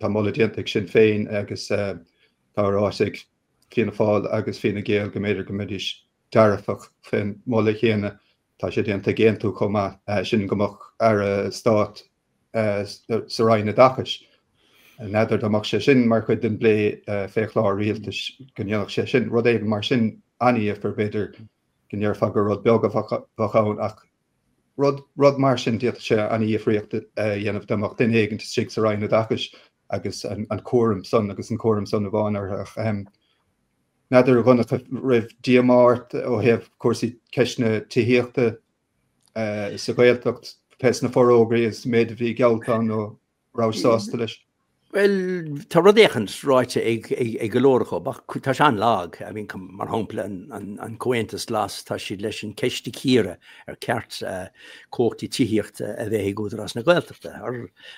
tá moladh déanta ag Sinn Féin agus tá ráite ag Fianna Fáil agus Fine Gael go mb'fhéidir go mbeidís dearfach fén moladh chéanna. Tá sé déanta ag Aontú chomh maith, sin go mbeadh Aire Stáit sa Roinn Oideachais. N'fheadar dá mbeadh sé sin mar chuid den bplé fé chlár rialtais go ndéanfadh sé sin rud éigin mar sin an-difear, b'fhéidir go ndéarfá gur rud beag a bheadh ann ach rud rud mar sin d'fhéadfadh sé an-dhifríocht a dhéanamh dá mbeadh duine éigin istigh sa Roinn Oideachais agus an cúram san agus an cúram san amháin orthu. Ach n'fheadar a Dhonncha raibh díomá ort ó thaobh cúrsaí ceisteanna tithíochta sa Ghaeltacht fés na forógraí is méid a bhí geallta ann nó rabhais sásta leis?
Bhuel, tá rud éicint ráite ag go leor acu, ach tá sé an-lag. I mean, mar shampla, an Comhaontas Glas, tá siad leis an ceist a chíoradh ar ceart cumhachtaí tithíochta a bheith ag Údarás na Gaeltachta.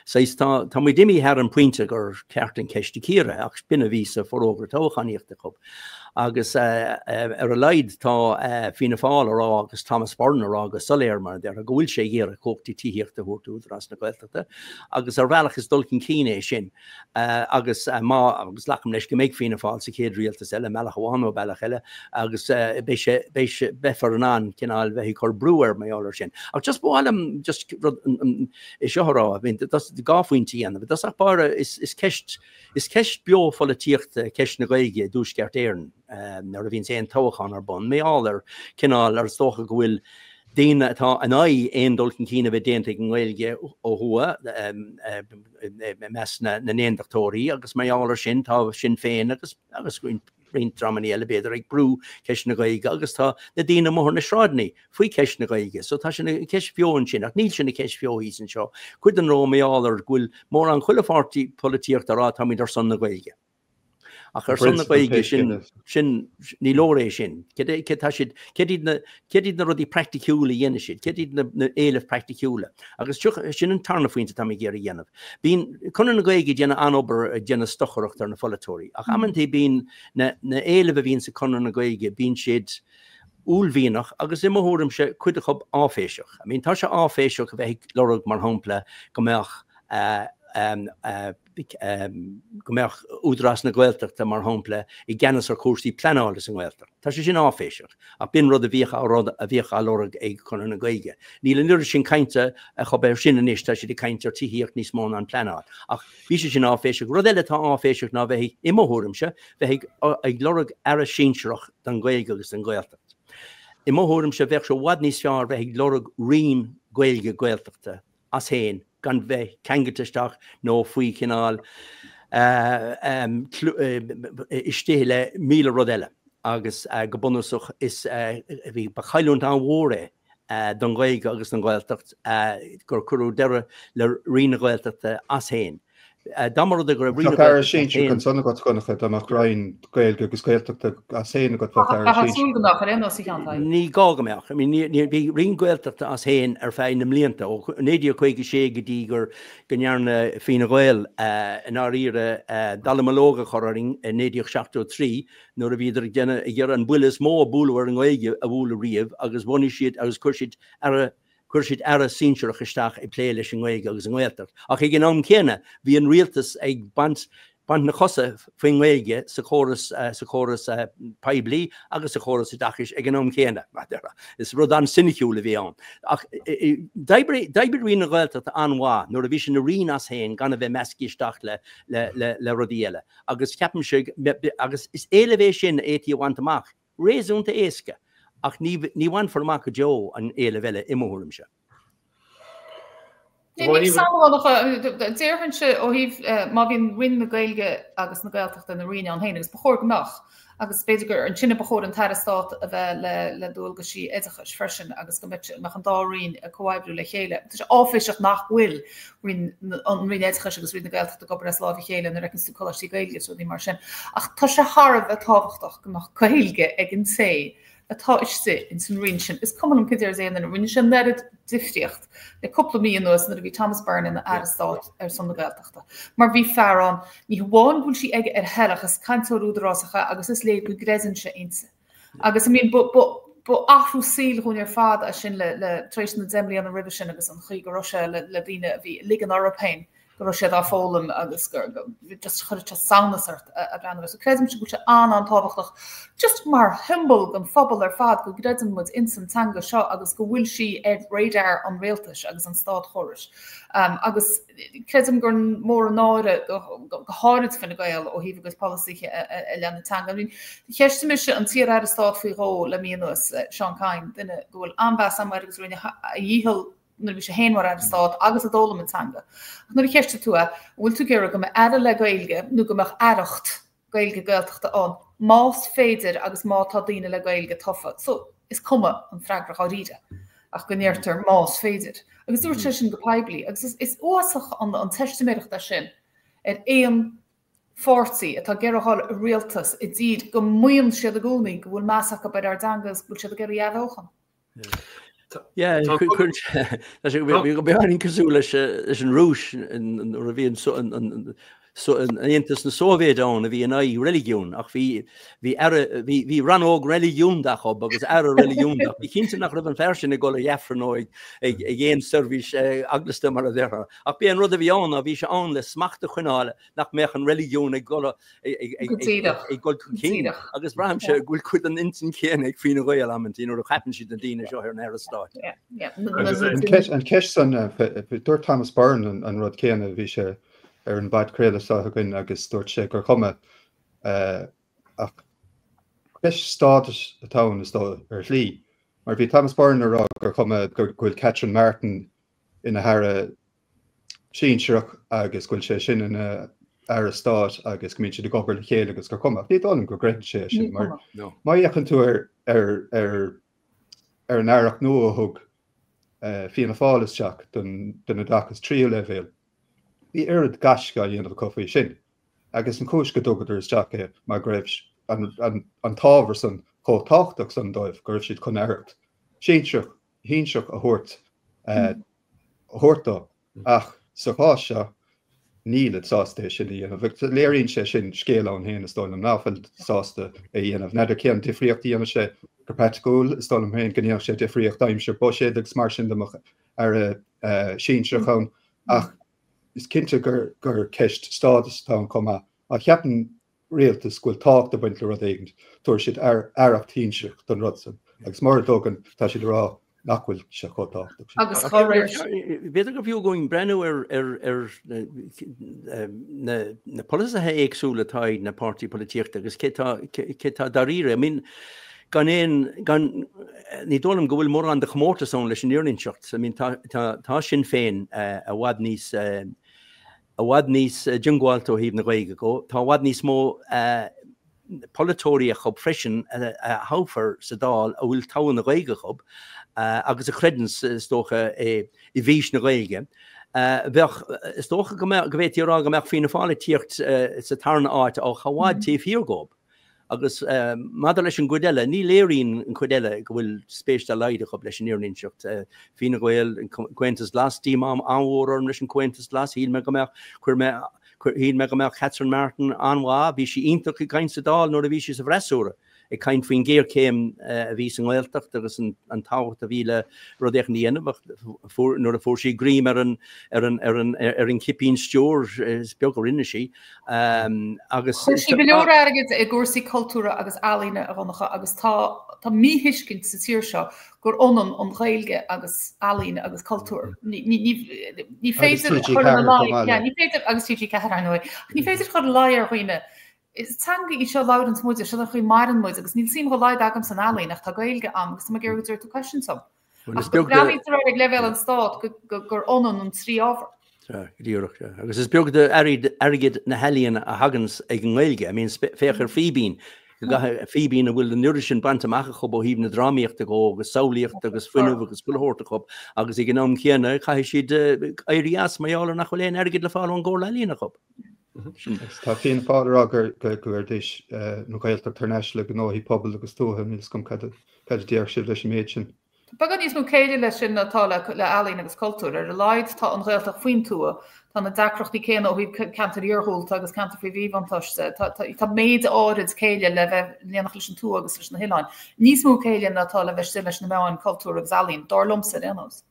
Saghas, tá muid imithe thar an pointe gur ceart an ceist a chíoradh, ach b'in a bhí sa forógra toghchánaíochta acu. Agus ar a laghad tá Fianna Fáil a rá agus Thomas Byrne a rá go soiléir, mar a déarfá, go bhfuil sé ag iarraidh cumhachtaí tithíochta a thabhairt d'Údarás na Gaeltachta. Agus ar bhealach is dul chun cinn é sin. Agus má, agus glacaim leis go mbeidh Fianna Fáil sa chéad rialtas eile, bealach amháin nó bealach eile, agus beidh sé, beidh sé, beifear in ann cineál bheith ag cur brú air mar gheall air sin. Ach just ba mhaith liom just rud, é seo a rá, I mean, dhá phointe a dhéanamh. I dtosach báire, is, is ceist, is ceist beo pholaitíochta ceist na Gaeilge i dTuaisceart Éireann nuair a bhíonns aon toghchán ar bun, mar gheall ar cineál, ar is dócha go bhfuil daoine atá in aghaidh aon dul chun cinn a bheith déanta ag an nGaeilge ó thuaidh i measc na n-aondachtóirí agus mar gheall air sin tá Sinn Féin agus agus roinnt dreamanna eile b'fhéidir ag brú ceist na Gaeilge agus tá na daoine amuigh ar na sráideanna faoi cheist na Gaeilge. So tá sé ina cheist bheo ansin ach níl sé ina cheist bheo thíos anseo. Cuid den ró mar gheall ar go bhfuil mórán chuile pháirtí polaitíochta ag rá táimid ar son na Gaeilge. Ach ar son na Gaeilge sin, sin, ní leor é sin. Céard é, céard tá siad, céard iad na, céard iad na rudaí praiticiúla a dhéanfaidh siad? Céard iad na, na éilimh praiticiúla? Agus seo, sin an tarna phointe atá mé ag iarraidh a dhéanamh. Bíonn Conradh na Gaeilge ag déanamh an-obair ag déanamh stocaireacht ar na pholaiteoirí, ach amantaí bíonn na, na éilimh a bhíonn sa Conradh na Gaeilge, bíonn siad uaillmhianach agus i mo thuairimse cuid acu áiféiseach. I mean, tá sé áiféiseach a bheith ag lorg, mar shampla, go mbeadh, eh, eh, go mbeadh Údarás na Gaeltachta, mar shampla, i gceannas ar chúrsaí pleanála sa nGaeltacht. Tá sé sin áiféiseach, ach b'in rud a bhíodh á rud a bhíodh á lorg ag Conradh na Gaeilge. Níl an oiread sin cainte acu air sin anois, tá siad ag caint ar tithíocht níos mó ná an pleanáil. Ach bhí sé sin áiféiseach. Rud eile atá áiféiseach ná bheith ag, i mo thuairimse, bheith ag ag lorg aire sinsearach don Ghaeilge agus don Ghaeltacht. I mo thuairimse, bheadh sé i bhfad níos fearr bheith ag lorg Roinn Gaeilge Gaeltachta as féin gan bheith ceangailte isteach nó faoi chineál istigh le 1,000 rud eile agus go bunúsach is bhí ba chailliúint an-mhór é don Ghaeilge agus don Ghaeltacht gur cuireadh deireadh le Roinn na Gaeltachta as féin. Dá mba rud é go raibh
Roinn na Gaeltachta as féin. Bheadh aire sinsearach ansan agat, Donncha, dá mbeadh Roinn Gaeilge agus Gaeltachta as féin agat, bheadh aire
sinsearach. Súil go mbeadh, ar aon nós, a Sheáin Thaidhg.
Ní gá go mbeadh. I mean, ní, bhí Roinn Gaeltachta as féin ar feadh na mblianta, ó 1956 go dtí gur, go ndearna Fianna Gael, i ndáiríre, dallamullóg a chur orainn i 1973 nuair a bhíodar ag déanamh, ag iarraidh an buille is mó a bualadh ar an nGaeilge a bualadh riamh agus bhunaigh siad agus chuir siad aire Chuir siad aire sinsearach isteach ag plé leis an nGaeilge agus an nGaeltacht, ach ag an am céanna bhí an rialtas ag baint baint na cosa faoin nGaeilge sa chóras sa chóras poiblí agus sa chóras oideachais ag an am céanna. Is rud an-soiniciúil a bhí ann. Ach d'oibrigh d'oibrigh Roinn na Gaeltachta an-mhaith nuair a bhí sé ina roinn as féin gan a bheith measctha isteach le le le le rudaí eile. Agus ceapaimse agus is éileamh é sin a fhéadfaí a bhaint amach. Réasúnta éasca, ach ní ní bhainfear amach go deo an éileamh eile i mo thuairimse.
Ní samhlódh, déarfainnse ó thaobh má bhíonn Roinn na Gaeilge agus na Gaeltachta ina roinn ann féin, agus ba chóir go mbeadh, agus b'fhéidir gur ansin a ba chóir an tAire Stáit a bheith le le dualgaisí oideachais freisin agus go mbeadh an dá roinn ag comhoibriú le chéile. Tá sé áiféiseach nach bhfuil Roinn, an Roinn Oideachais agus Roinn na Gaeltachta ag obair as láimh a chéile nuair a fheiceanns tú coláistí Gaeilge is rudaí mar sin. Ach tá sé thar a bheith tábhachtach go mbeadh Gaeilge ag an té. atá istigh ins an Roinn sin. Is cuma liom cad a deir aon duine, rinne sé an oiread difríocht le cúpla mí anuas nuair a bhí Thomas Byrne ina Aire Stáit ar son na Gaeltachta. Mar bhí fear ann, ní hamháin go bhfuil sí aige ar a thoil ach is cainteoir údarásach é agus is léir go gcreideann sé inti. Agus I mean ba ba athrú saoil dhúinn ar fad é sin le le tar éis na deich mbliana roimhe sin agus an chaoi go raibh sé le le daoine a bhí ag ligean orthu féin go raibh siad á foghlaim agus gur just chuirfeadh sé samhnas ort a bhreathnú air. So creidimse go bhfuil sé an-an-tábhachtach just mar shiombail don phobal ar fad go gcreideann muid ins an teanga seo agus go bhfuil sí ar radar an rialtais agus an státchórais. Agus creidim gur mór an náire go háirid Fine Gael ó thaobh a gcuid polasaithe i leith na teanga. I mean, cheistigh mise an t-iar-aire stáit faoi dhó le mí anuas, Seán Kyne, duine go bhfuil an-mheas agam air agus a rinne a dhícheall nuair a bhí sé féin mar Aire Stáit agus a d'fhoghlaim an teanga. Ach nuair a cheistigh tú é, an bhfuil tú ag iarraidh go mbeadh aire le Gaeilge nó go mbeadh aireacht Gaeilge Gaeltachta ann, más féidir agus má tá daoine le Gaeilge tofa. So, is cuma an freagra dháiríre, ach go ndeirtear más féidir. Agus dúirt sé sin go poiblí. Agus is uafásach an teistiméireacht é sin ar aon pháirtí atá ag iarraidh a dhul i rialtas i dtír go maíonn siad i gcónaí go bhfuil meas acu ar ár dteanga agus go bhfuil siad ag iarraidh í a athbheochan.
Yeah, tá sé beagáinín cosúil leis an Rúis nuair a bhí an Aontas na Sóivéide ann a bhí in aghaidh reiligiún ach bhí bhí rannóg reiligiúnda acu agus aire reiligiúnda. Bí cinnte nach raibh an fear sin ag dul ag Aifreann nó ag aon seirbhís eaglasta mar a déarfá. Ach b'é an rud a bhí ann ná bhí sé ann le smacht a choinneáil nach mbeadh an reiligiún ag dul ag dul chun cinn agus braithimse go bhfuil cuid den intinn chéanna ag Fine Gael amantaí nuair a cheapann siad na daoine seo ar an Aire Stáit.
An cheist san, dúirt Thomas Byrne an rud céanna, bhí sé ar an bpodchraoladh seo againn agus dúirt sé gur chuma ach ceist stádais atá ann is dóigh ar shlí, mar bhí Thomas Byrne ag rá gur chuma go bhfuil Catherine Martin ina haire sinsearach agus go bhfuil sé sin ina aire stáit agus go mbíonn siad ag obair le chéile agus gur cuma. Ní dóigh liom go gcreideann sé sin mar má fhéachann tú ar ar ar ar an aireacht nua a thug Fianna Fáil isteach don don oideachas tríú leibhéal, bhí oiread gaisce á dhéanamh acu faoi sin agus an chúis go dtugadar isteach é mar go raibh an an an t-ábhar san chomh tábhachtach san dóibh go raibh siad chun aireacht sinsearach shinsearach a thabhairt a thabhairt dó ach sa chás seo nílid sásta é sin a dhéanamh. Agus léiríonn sé sin scéal ann féin is dóigh liom ná fuil sásta é a dhéanamh. N'fheadar cén difríocht a dhéanfadh sé go praiticiúil, is dóigh liom féin go ndéanfadh sé difríocht aimsir buiséid agus mar sin dá mbeadh aire sinsearach ann ach is cinnte gur gur ceist stádais atá ann chomh maith. Má cheapann rialtas go bhfuil tábhacht ag baint le rud éigin, tabharfaidh siad aireacht shinsearach don rud san agus mura dtugann, tá siad ag rá nach bhfuil sé chomh tábhachtach
sin. Agus cá
réir sin. B'fhéidir gur fiú dúinn breathnú ar na polasaithe éagsúla atá ag na páirtithe polaitíochta agus cé tá dáiríre. I mean, gan aon, gan, ní dóigh liom go bhfuil mórán de chomórtas ann leis an fhírinne a inseacht. I mean, tá, tá, tá Sinn Féin i bhfad níos, i bhfad níos diongbháilte ó thaobh na Gaeilge dhó. Tá i bhfad níos mó polaiteoirí acu freisin a thoghfar sa Dáil a bhfuil togha na Gaeilge acu agus a chreideann, is dócha, i bhfís na Gaeilge. Bheadh, is dócha go mbeadh, go bhféadfaí a rá go mbeadh Fianna Fáil ag tíocht sa tarna áit ach i bhfad taobh thiar dhóibh. Agus maidir leis an gcuid eile, ní léiríonn an chuid eile go bhfuil spéis dá laghad acu leis an fhírinne a inseacht. Fine Gael, an Comhaontas Glas, díomá an-mhór orm leis an Comhaontas Glas. Shíl mé go mbeadh, chuir mé, shíl mé go mbeadh Catherine Martin an-mhaith. Bhí sí iontach ag caint sa Dáil nuair a bhí sí sa bhfreasúra, ag caint faoin ghéarchéim a bhí sa nGaeltacht agus an tábhacht a bhí le rud éicint a dhéanamh ach fuair, nuair a fuair sí greim ar an, ar an, ar an, ar an chipín stiúir, is beag a rinne sí.
Agus Chuir sí go leor airgid i gcúrsaí cultúrtha agus ealaíne a Dhonncha agus tá tá míthuiscint sa tír seo gur ionann an Ghaeilge agus ealaín agus cultúr. Ní ní ní ní féidir a chur ina luí yeah, ní féidir agus TG4 ar ndóigh. Ach ní féidir chur ina luí ar dhaoine Is teanga í seo a labhranns muid, seo an chaoi a maireann muid agus níl suim dá laghad agam san ealaín ach tá Gaeilge agam agus tá mé ag iarraidh go dtabharfaidh tú cosaint dom. Ach go mbreathnaítear air ag leibhéal an stáit gur ionann an trí ábhar.
Sea, go díreach, sea. Agus is beag d'airgead na healaíona a thaganns ag an nGaeilge. I mean, féach ar Fíbín, Fíbín a bhfuil an oiread sin bainte amach acu ó thaobh na drámaíochta dhó agus samhlaíocht agus fuinneamh agus chuile shórt acu agus ag an am chéanna caithfidh siad éirí as mar gheall ar nach bhfuil aon airgead le fáil ón gComhairle Ealaíon acu.
Agus tá Fianna Fáil ag rá go gcuirfidís an Ghaeltacht thar n-ais le gnóthaí pobail agus tuaithe, níl 'fhios agam cad a. Cad a déarfadh sibh leis an méid sin?
Tá beagán níos mó céille leis sin ná atá le ealaín agus cultúr. Ar a laghad tá an Ghaeltacht faoin tuath, tá na deacrachtaí céanna ó thaobh ceantair iarghúlta agus ceantair faoi mhíbhuntáiste. Tá méid áirid céille le bheith in éineacht leis an tuath agus leis na hoileáin. Níos mó céille ná atá le bheith istigh leis na meáin, cultúr agus ealaín, dar liomsa ar aon nós.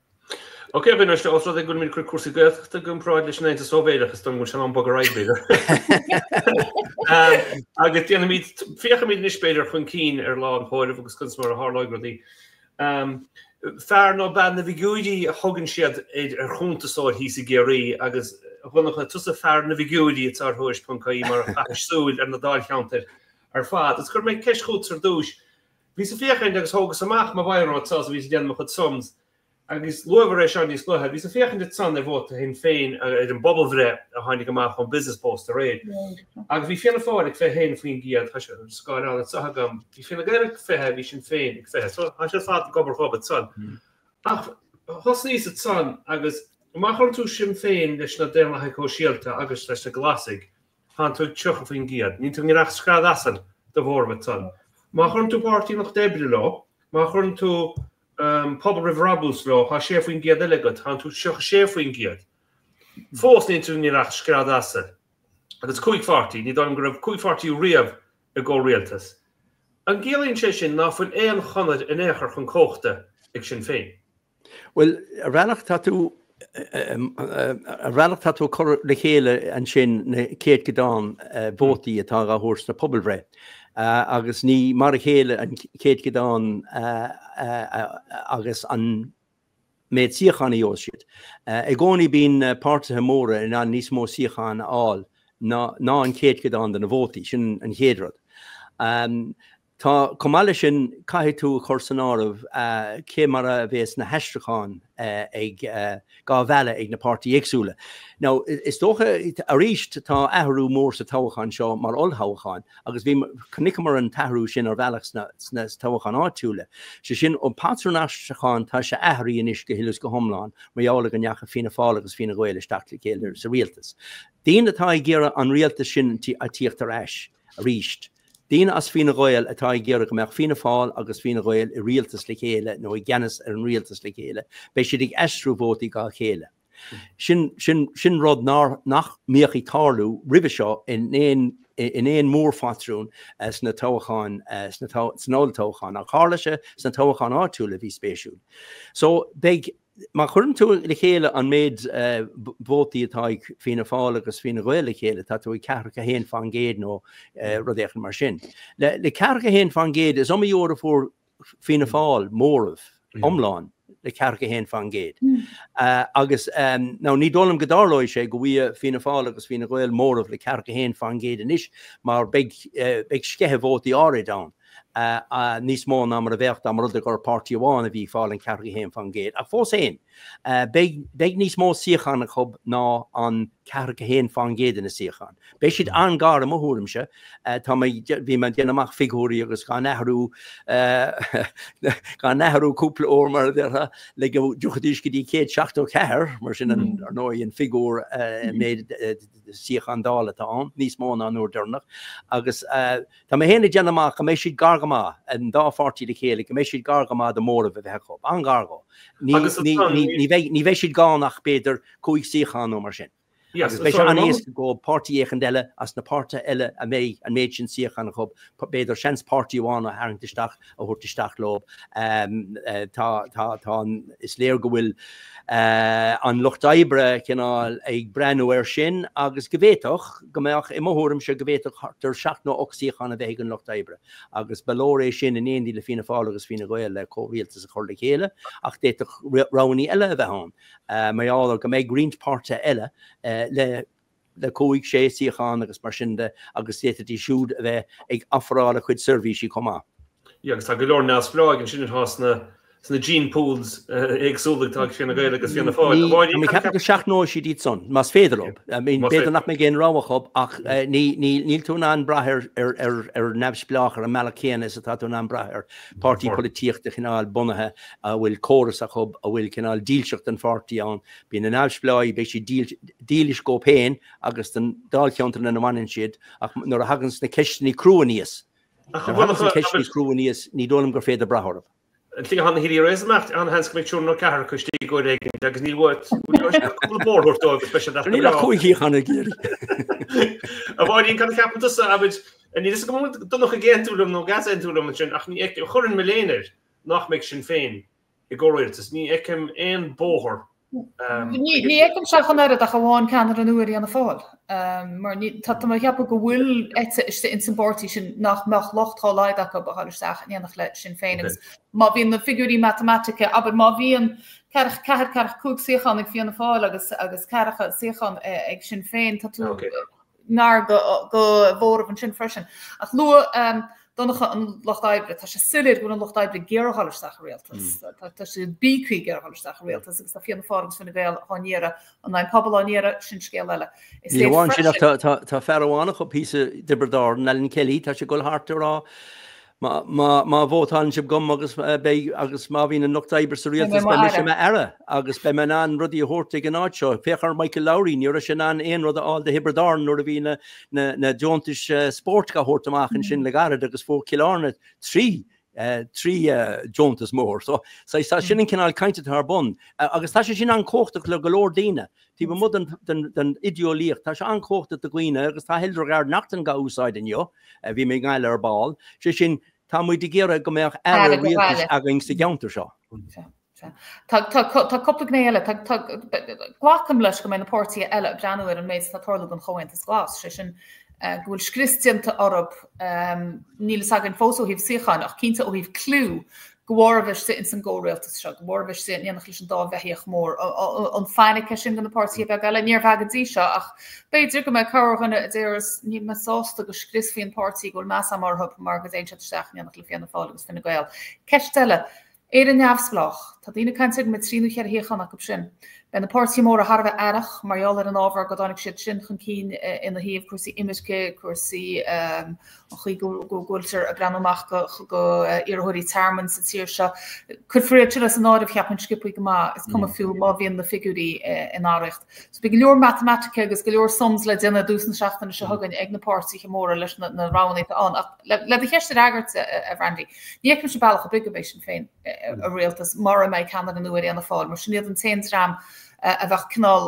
Ok, a Mhínuaisle, ós rud é go bhfuilimid ag cur cúrsaí Gaeltachta i gcomparáid leis an Aontas Sóivéadach, is dóigh liom go bhfuil sé in am bogadh ar aghaidh, b'fhéidir. Agus déanfaimid, féachfaimid anois, b'fhéidir, chun cinn ar lá an chomhairimh agus conas mar a tharlóidh rudaí. Fear nó bean na bhfigiúirí a thugann siad ar chuntasóir thíos i gCiarraí agus, a Dhonncha, tusa fear na bhfigiúirí anseo ar Thuairisc.ie mar a chaithis súil ar na dáilcheantair ar fad. Agus cuirfidh mé ceist chugat ar dtús. Bhíos ag féachaint agus thógas amach mo bhiro anseo is bhíos ag déanamh mo chuid sums agus luamar é seo níos luaithe. Bhíos ag féachaint ansan ar vóta Shinn Féin ar an bpobalbhreith a tháinig amach ón Business Post aréir agus bhí Fianna Fáil ag 21%, tá sé ar an scáileán anseo agam, bhí Fine Gael ag 20, bhí Sinn Féin ag 20. So tá sé ar fad ag obair dhóibh ansan. Ach thosnaíos ansan agus má chuireann tú Sinn Féin leis na Daonlathaigh Shóisialta agus leis na Glasaigh, Tánn tú ag 30%. Níl tú i ngiorra ach scread asail do mhóramh ansan. Má chuireann tú Páirtí an Lucht Oibre leo, má chuireann tú Pobal Roimh Bhrabús leo, tá 6% eile agat, tánn tú 36%. Fós níl tú i ngiorra ach scread asail. Agus 5 pháirtí, ní dóigh liom go raibh 5 pháirtí riamh i gcomhrialtas. An gciallaíonn sé sin ná fuil aon chonair in aon chor chun cumhachta ag Sinn Féin?
Bhuel, ar bhealach tá tú, ar bhealach tá tú ag cur le chéile ansin na céadchodán vótaí atá á thabhairt sna pobalbhreith agus ní mar a chéile an céadchodán agus an méid suíochán a gheobhas siad. I gcónaí bíonn páirtithe móra in ann níos mó suíochán a fháil ná an céadchodán de na vótaí, sin an chéad rud. Tá, chomh maith leis sin, caithfidh tú a chur san áireamh cé mar a bhéas na haistriúcháin ag dhá mhealladh ag na páirtí éagsúla. Now, is dócha, arís, tá athrú mór sa toghchán seo mar ollthoghchán agus bhí, chonaiceamar an t-athrú sin ar bhealach sna, sna toghcháin áitiúla. Sé sin, an patrún aistriúcháin, tá sé athraithe anois go huile is go hiomlán mar gheall ar go ndeachaigh Fianna Fáil agus Fine Gael isteach le chéile sa rialtas. Daoine atá ag iarraidh an rialtas sin a tíocht ar ais arís, Daoine as Fine Gael atá ag iarraidh go mbeadh Fianna Fáil agus Fine Gael i rialtas le chéile nó i gceannas ar an rialtas le chéile, beidh siad ag aistriú vótaí dhá chéile. Sin, sin, sin rud nár, nach mbíodh ag tarlú roimhe seo in aon, in aon mhórphatrún sna toghcháin, sna, san olltoghchán. Ach tharla sé sna toghcháin áitiúla a bhí spéisiúil. So, beidh. Má chuireann tú le chéile an méid vótaí atá ag Fianna Fáil agus Fine Gael le chéile, tá tú ag 41% nó rud éicint mar sin. Le 41%, is iomaí uair a fuair Fianna Fáil móramh iomlán le 41%. Agus now ní dóigh liom go dtarlóidh sé go bhfaighidh Fianna Fáil agus Fine Gael móramh le 41% anois mar beidh sceitheadh vótaí áirid ann. níos mó ná mar a bheadh dá mba rud é gur páirtí amháin a bhí ag fáil an 41%. Ach fós féin, beidh, beidh níos mó suíochán acu ná an 41% de na suíocháin. Beidh siad an-gar i mo thuairimse. Tá mé, bhí mé ag déanamh amach figiúirí agus dhá n-athrú, dhá n-athrú cúpla uair mar a déarfá, le go dtiocfaidís go dtí 174, mar sin an, ar ndóigh, an figiúr, méid suíochán Dála atá ann, níos mó ná an uair deireanach. Agus tá mé féin ag déanamh amach go mbeidh siad gar go maith, an dá pháirtí le chéile, go mbeidh siad gar go maith do mhóramh a bheith acu. An-ghar dhó. Ní bheidh siad gann ach b'fhéidir cúig suíochán nó mar sin. Agus beidh sé an-éasca do pháirtí éicint eile as na páirtithe eile a mbeidh an méid sin suíochán acu, b'fhéidir seans páirtí amháin a tharraingt isteach, a thabhairt isteach leo. Tá, tá, tá an, is léir go bhfuil an Lucht Oibre cineál ag breathnú air sin agus go bhféadfadh go mbeadh, i mo thuairimse, go bhféadfadh thart ar seacht nó ocht suíochán a bheith ag an Lucht Oibre agus ba leor é sin in éindí le Fianna Fáil agus Fine Gael le comhrialtas a chur le chéile ach d'fhéadfadh roghanna eile a bheith ann mar gheall ar go mbeidh roinnt páirtithe eile le le cúig, sé suíochán agus mar sin de agus d'fhéadfaidís siúd a bheith ag ofráil a chuid seirbhísí chomh maith.
Yeah, agus tá go leor neamhspleáigh ansin atá sna sna gene pools éagsúla atá ag Fianna Gael agus Fianna Fáil.
Tá mé ag ceapadh go seachnóidh siad iad san, más féidir leo. I mean, b'fhéidir nach mbeidh aon rogha acu ach níl tú in ann brath ar ar neamhspleách ar an mbealach céanna is atá tú in ann brath ar páirtí polaitíochta cineál bunaithe a bhfuil córas acu, a bhfuil cineál dílseacht don pháirtí ann. Bíonn na neamhspleáigh, beidh siad dílis dhóibh féin agus don dáilcheantar lena mbaineann siad ach nuair a thaganns na ceisteanna crua aníos. Nuair a thagas an cheist níos crua aníos, ní dóigh liom gur féidir brath orthu.
An tslí a tháinig Healy-Rae amach, an-sheans go mbeidh triúr nó ceathrar acu istigh uair éigin agus níl uait cúpla bóthar a thabhairt dóibh is beidh siad
Níl ach cúig shuíochán ag iarraidh.
A Mháirín, cad a cheapann tusa, abair, níl fhios agam an bhfuil Donncha ag aontú liom nó ag easaontú liom ansin ach ní fheicim, chuirfinn mo léine air nach mbeidh Sinn Féin i gcomhrialtas. Ní fheicim aon bóthar
Ní fheicimse ach an oiread ach amháin ceannaire nua ar Fhianna Fáil. Mar tá mé ag ceapadh go bhfuil eite istigh ins an bpáirtí sin nach mbeadh locht dá laghad acu a dhul isteach in éineacht le Sinn Féin. Agus má bhíonn na figiúirí matamaitice, abair má bhíonn ceathracha ceathair, ceathracha cúig suíochán ag Fianna Fáil agus agus ceathracha suíochán ag Sinn Féin, tá tú ngar do mhóramh ansin freisin. Ach luaigh Donncha an Lucht Oibre, tá sé soiléir go bhfuil an Lucht Oibre ag iarraidh dhul isteach i rialtas. Tá siad bíogtha ag iarraidh dhul isteach i rialtas agus tá Fianna Fáil agus Fine Gael á n-iarraidh, an mbeidh an pobal á n-iarraidh, sin scéal eile.
Is Ní hamháin sin ach tá fear amháin acu thíos i dTiobraid Árann, Alan Kelly, tá sé ag dul thart ag rá Má vótálann sibh dom agus beidh agus má bhíonn an Lucht Oibre sa rialtas beidh mise i m'aire agus beidh mé in ann rudaí a thabhairt ag an áit seo. Féach ar Michael Lowry, ní raibh sé in ann aon rud a fháil do Thiobraid Árann nuair a bhí na deontais spóirt á thabhairt amach ansin le gairid agus fuair Cill Airne 3 deontas mór. So sin an cineál cainte atá ar bun agus tá sé sin an-chumhachtach le go leor daoine. Taobh amuigh den idéolaíocht, tá sé an-chumhachtach do dhaoine agus tá Hildegarde Naughton dhá úsáid inniu, bhí mé i nGaillimh ar ball, sé sin, tá muid ag iarraidh go mbeadh aire rialtais againn sa gceantar
seo. Tá cúpla gné eile. Glacaim leis go mbeidh na páirtithe eile ag breathnú ar an méid atá ag tarlú don Chomhaontas Glas, sé sin go bhfuil scrios déanta orthu, níl fhios againn fós ó thaobh suíocháin ach cinnte ó thaobh clú, de bharr a bheith istigh ins an gcomhrialtas seo, de bharr a bheith istigh in éineacht leis an dá bheithíoch mór. An fainic é sin do na páirtithe beaga eile? Níorbh ea go dtí seo, ach b'fhéidir go mbeidh corrdhuine a déarfas, níl mé sásta go scriosfaí an páirtí go bhfuil meas agam orthu mar go dtéann siad isteach in éineacht le Fianna Fáil agus Fine Gael. Ceist eile, Éire Neamhspleách. Tá daoine ag caint ar go mbeidh trí nó cheithre shuíochán acu sin. Beidh na páirtithe móra thar a bheith aireach mar gheall ar an ábhar go dtáinig siad sin chun cinn ina thaobh cúrsaí imirce, cúrsaí an chaoi go bhfuiltear ag breathnú amach go iarrthóirí tearmainn sa tír seo. Cuirfear iad sin as an áireamh, cheapfainn, sciobthaí go maith. Is cuma fiú má bhíonn na figiúirí in arracht. So beidh go leor matamaitice agus go leor sums le déanamh i dtús na seachtaine seo chugainn ag na páirtithe móra leis na roghanna atá ann. Ach le do cheist a fhreagairt, a Bhrandy, ní fheicimse bealach ar bith go mbeidh Sinn Féin i rialtas mura mbeidh ceannaire nua ar Fhianna Fáil, mar sin iad an t-aon dream a bheadh cineál,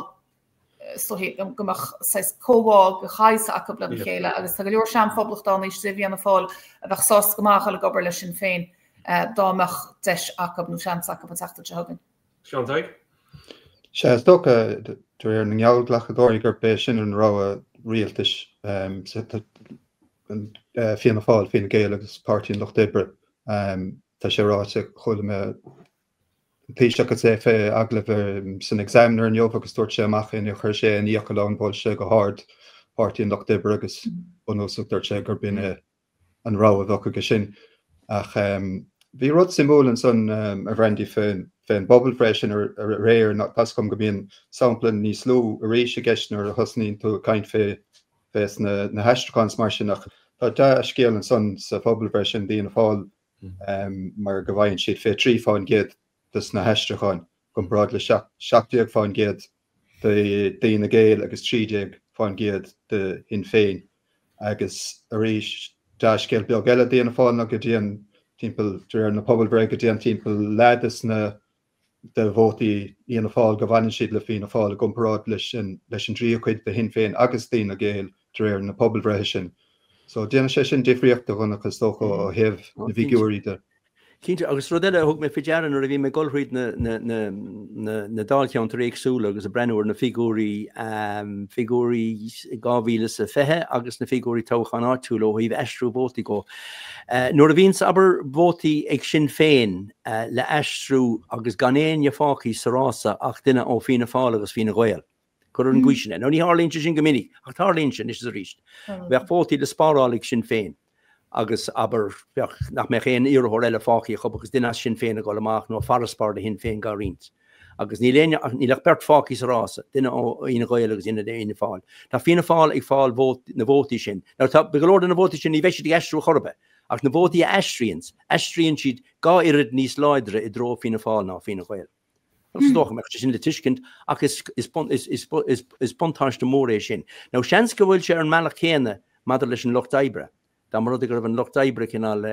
is dóichí, go mbeadh saghas comhbhá de shaghas acu lena chéile agus tá go leor sean-phoblachtánaigh istigh i bhFianna Fáil a bheadh sásta go maith a dhul ag obair le Sinn Féin dá mbeadh deis acu nó seans acu an tseachtain seo chugainn.
Seán Tadhg?
Sea, is dócha, de réir na ngeallghlacadóirí, gurb é sin an rogha rialtais, Fianna Fáil, Fine Gael agus Páirtí an Lucht Oibre. Tá sé ráite, chuala mé an Taoiseach is é fé agallamh san Examiner inniu agus dúirt sé amach é, níor chuir sé aon fhiacail ann, mhol sé go hard Páirtí an Lucht Oibre agus bunúsach dúirt sé gurb in é an rogha a bheadh aige sin. Ach bhí rud suimiúil ansan, a Bhrandy, fén bpobalbhreith sin aréir, tá's agam go mbíonn sampla níos lú arís i gceist nuair a thosnaíonn tú ag caint fé fés na haistriúcháin is mar sin ach tá dea-scéal ansan sa phobalbhreith sin d'Fhianna Fáil mar go bhfaigheann siad 23% des na haistriúcháin i gcomparáid le 17% d'Fhine Gael agus 13% de Shinn Féin agus arís dea-scéal beag eile d'Fhianna Fáil ná go dtéann timpeall, de réir na pobalbhreithe, go dtéann timpeall leath des na de vótaí Fhianna Fáil go bhfanann siad le Fianna Fáil i gcomparáid leis an leis an dtríú cuid de Shinn Féin agus d'Fhine Gael de réir na pobalbhreithe sin. So déanann sé sin difríocht do Dhonncha is dócha ó thaobh na bhfigiúirí de.
Cinnte, agus rud eile a thug mé faoi deara nuair a bhí mé ag dul thríd na na na na na dáilcheantair éagsúla agus ag breathnú ar na figiúirí figiúirí 2020 agus na figiúirí toghcháin áitiúil ó thaobh aistriú vótaí go Nuair a bhíonns, abair, vótaí ag Sinn Féin le aistriú agus gan éinne fágtha sa rása ach duine ó Fianna Fáil agus Fine Gael, cuir ar an gcaoi sin é. Now ní tharlaíonn sé sin go minic, ach tarlaíonn sé anois is arís. Bheadh vótaí le spáráil ag Sinn Féin agus, abair, bheadh, nach mbeadh aon iarrthóir eile fágtha acu agus duine as Sinn Féin ag dul amach nó farasbarr de Shinn Féin dhá roinnt. Agus níl éinne, níl ach beirt fágtha sa rása, duine ó Fhine Gael agus duine ó Fhianna Fáil. Tá Fianna Fáil ag fáil vót, na vótaí sin. Now tá, go leor de na vótaí sin, ní bheidh siad ag aistriú chor ar bith. Ach na vótaí a aistríonns, aistríonn siad dhá oiread níos láidre i dtreo Fianna Fáil ná Fine Gael. Is dócha go mbeadh sé sin le tuiscint ach is, is, is, is, is, is buntáiste mór é sin. Now seans go bhfuil sé ar an mbealach céanna maidir leis an Lucht Oibre. Dá mba rud é go raibh an Lucht Oibre cineál,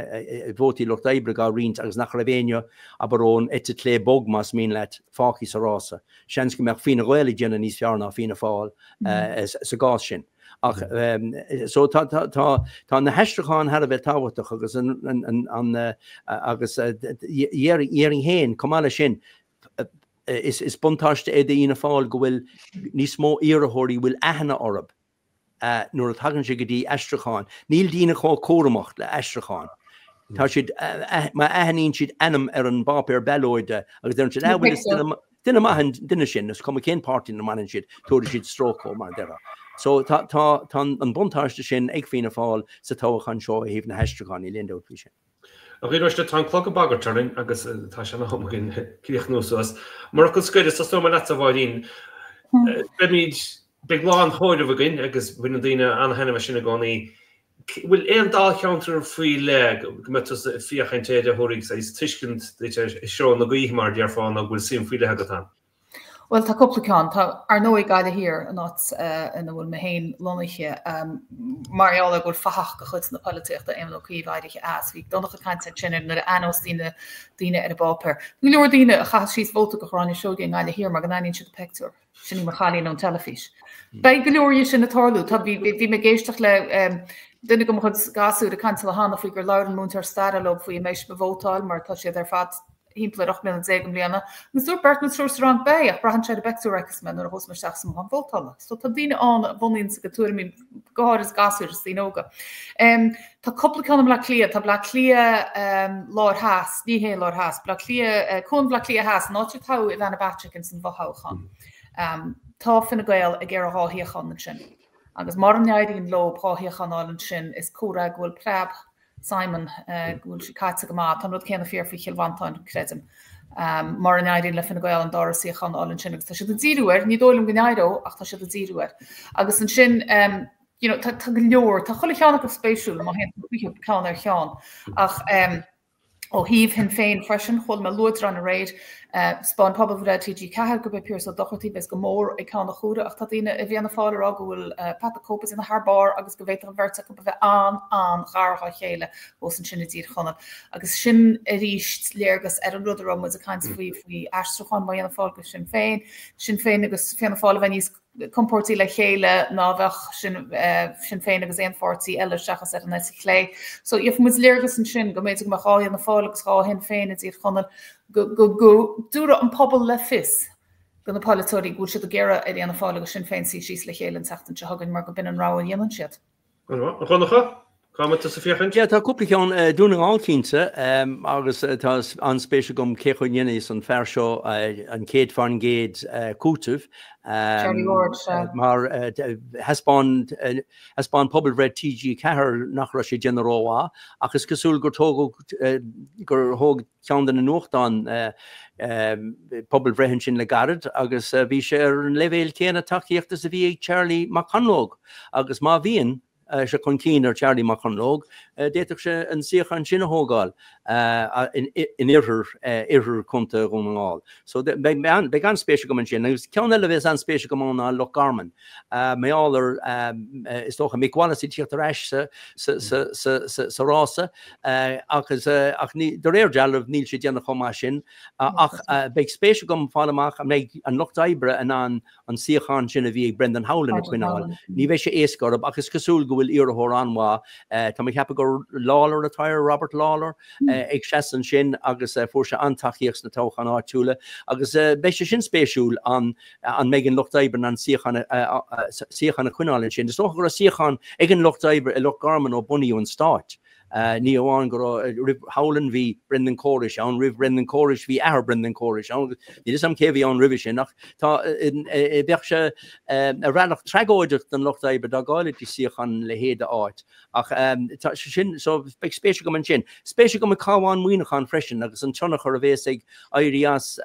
vótaí Lucht Oibre dhá roinnt agus nach raibh éinne, abair ón eite chlé bog más mian leat, fágtha sa rása, seans go mbeadh Fianna Gael ag déanamh níos fearr ná Fianna Fáil sa gcás sin. Ach so tá tá tá tá na haistriúcháin thar a bheith tábhachtach agus an an an agus dhéarfainn féin chomh maith leis sin is is buntáiste é d'Fhianna Fáil go bhfuil níos mó iarrthóirí bhfuil aithne orthu. nuair a tagann sé go dtí aistriúcháin. Níl daoine chomh cúramach le aistriúcháin. Tá siad, má aithníonn siad ainm ar an bpáipéar ballóide agus deireann siad, ah, bhuel, is duine maith an duine sin, is cuma cén páirtí lena mbaineann siad, tabharfaidh siad stróc dhó, mar a déarfá. So tá, tá, tá an buntáiste sin ag Fianna Fáil sa toghchán seo ó thaobh na haistriúcháin, níl aon dabht faoi sin.
A dhaoine uaisle, tá an clog ag bagairt orainn agus tá sé in am againn críochnú suas. Mar fhocal scoir, tosóidh mé leatsa, a Mháirín. Beimid, beidh lá an chomhairimh againn agus baineann daoine an-taitneamh as sin i gcónaí. Bhfuil aon dáilcheantar faoi leith go mbeidh tusa ag féachaint air a thabharfaidh saghas tuiscint duit ar threo na gaoithe, mar a déarfá, nó go bhfuil suim faoi leith agat ann?
Bhuel, tá cúpla ceann. Tá, ar ndóigh, Gaillimh Thiar, an áit ina bhfuil mé féin lonnaithe, mar gheall ar go bhfuil fathach de chuid na polaitíochta, Éamon Ó Cuív, éirithe as. Bhí Donncha ag caint ansin ar nuair a aithneos daoine daoine ar an bpáipéar. Tá go leor daoine a chaitheas síos vóta do Ghráinne Seoige i nGaillimh Thiar mar go n-aithníonn siad a peictiúr. Sin í mo chailín ón teilifís. Beidh go leor dhe sin ag tarlú. Tá, bhí, bhí mé ag éisteacht le duine de mo chuid gasúir ag caint le cheana faoi gur labhair an múinteoir staire leo faoi an mbeidh sibh ag vótáil mar tá siad ar fad thimpeall ar 18 mbliana i mbliana, agus dúirt beirt nó triúr sa rang, Beidh, ach braitheann sé ar an bpeictiúr a fheicfeas mé nuair a ghabhfas mé isteach sa mbothán vótála. So tá daoine ann a bhunaíonn a gcuid tuairimí, go háirid gasúir is daoine óga. Tá cúpla ceann i mBleá Cliath, tá Bleá Cliath Lár Theas, ní hé Lár Theas, Bleá Cliath, Cuan Bhleá Cliath Theas, an áit ar toghadh Ivana Bacik ins an bhfothoghchán. Tá Fine Gael ag iarraidh 2 shuíochán ansin. Agus mura n-éiríonn leo 2 shuíochán a fháil ansin, is comhartha go bhfuil preab Simon, go bhfuil sé caite go maith. Tá an rud céanna fíor faoi Chill Mhantáin, creidim. Mura n-éiríonn le Fine Gael an dara suíochán a fháil ansin, agus tá siad ag díriú air, ní dóigh liom go n-éireoidh, ach tá siad ag díriú air. Agus ansin, you know, tá go leor, tá chuile cheann acu spéisiúil, má théann tú fríothu ceann ar cheann. Ach ó thaobh Shinn Féin freisin, chuala mé luaidreán aréir, 'Spáin pobalbhreith TG4 gurb é Pearse Ó Dochartaigh a bheas go mór ag ceann an chomhairimh ach tá daoine i bhFianna Fáil ag rá go bhfuil Pat the Cope ag déanamh thar barr agus go bhféadfadh an bheirt acu a bheith an-an-ghar dhá chéile fós ansin i dTír Chonaill. Agus sin arís léargas ar an rud a raibh muid ag caint faoi, faoi aistriúchán ó Fhianna Fáil go Sinn Féin, Sinn Féin agus Fianna Fáil a bheith níos compórdaí le chéile ná a bheadh Sinn Féin agus aon pháirtí eile seachas ar an eite chlé. So gheobhaidh muid léargas ansin go mb'fhéidir go mbeadh 2 Fhianna Fáil agus 2 Shinn Féin i dTír Chonaill go dtabharfadh an pobal le fios do na polaiteoirí go bhfuil siad ag iarraidh ar Fhianna Fáil agus Sinn Féin suí síos le chéile an tseachtain seo chugainn mar go b'in an rogha a dhéanann siad.
A Dhonncha, cá mbeidh tusa ag féachaint?
Yeah, tá cúpla ceann, Dún na nGall cinnte, agus tá an-spéis agam cé chaoi a ndéanfaidh an fear seo an 100% cúiteamh.
Charlie Ward, sea.
Mar thaispeáin, thaispeáin pobalbhreith TG4 nach raibh sé ag déanamh rómhaith, ach is cosúil gur tógadh, gur thóg ceann de na nuachtáin pobalbhreith ansin le gairid agus bhí sé ar an leibhéal céanna tacaíochta is a bhí ag Charlie Mac Conlóg agus má bhíonn sé chun cinn ar Charlie Mac Conlóg, d'fhéadfadh sé an suíochán sin a thógáil in oirthear oirthear Chontae Dhún na nGall. So beidh an-spéis agam ansin. Agus ceann eile a bheas an-spéis agam ann ná Loch Garman. Mar gheall ar, is dócha, Mick Wallace ag tíocht ar ais sa rása. Agus, ach ní, de réir dealraimh, níl sé ag déanamh chomh maith sin. Ach beidh spéis agam fáil amach an mbeidh an Lucht Oibre in ann an suíochán sin a bhí ag Brendan Howlin a choinneáil. Ní bheidh sé éasca orthu, ach is cosúil go bhfuil iarrthóir an-mhaith, tá mé ag ceapadh gur Lawlor atá air, Robert Lawlor, ag seasamh ansin agus fuair sé an-tacaíocht sna toghcháin áitiúla. Agus beidh sé sin spéisiúil, an an mbeidh an Lucht Oibre in ann suíochán a choinneáil ansin. Is dócha go raibh suíochán ag an Lucht Oibre i Loch Garman ó bunaíodh an stát. Ní amháin go raibh, roimh Howlin bhí Brendan Corish ann, roimh Brendan Corish bhí athair Brendan Corish ann, agus níl a fhios agam cé a bhí ann roimhe sin, ach tá, bheadh sé ar bhealach tragóideach don Lucht Oibre dá gcaillfidís suíochán ina leithéid de áit. Ach tá sé sin, so beidh spéis agam ansin. Spéis agam i Cabhán Muineachán freisin agus an tionchar a bhéas ag éirí as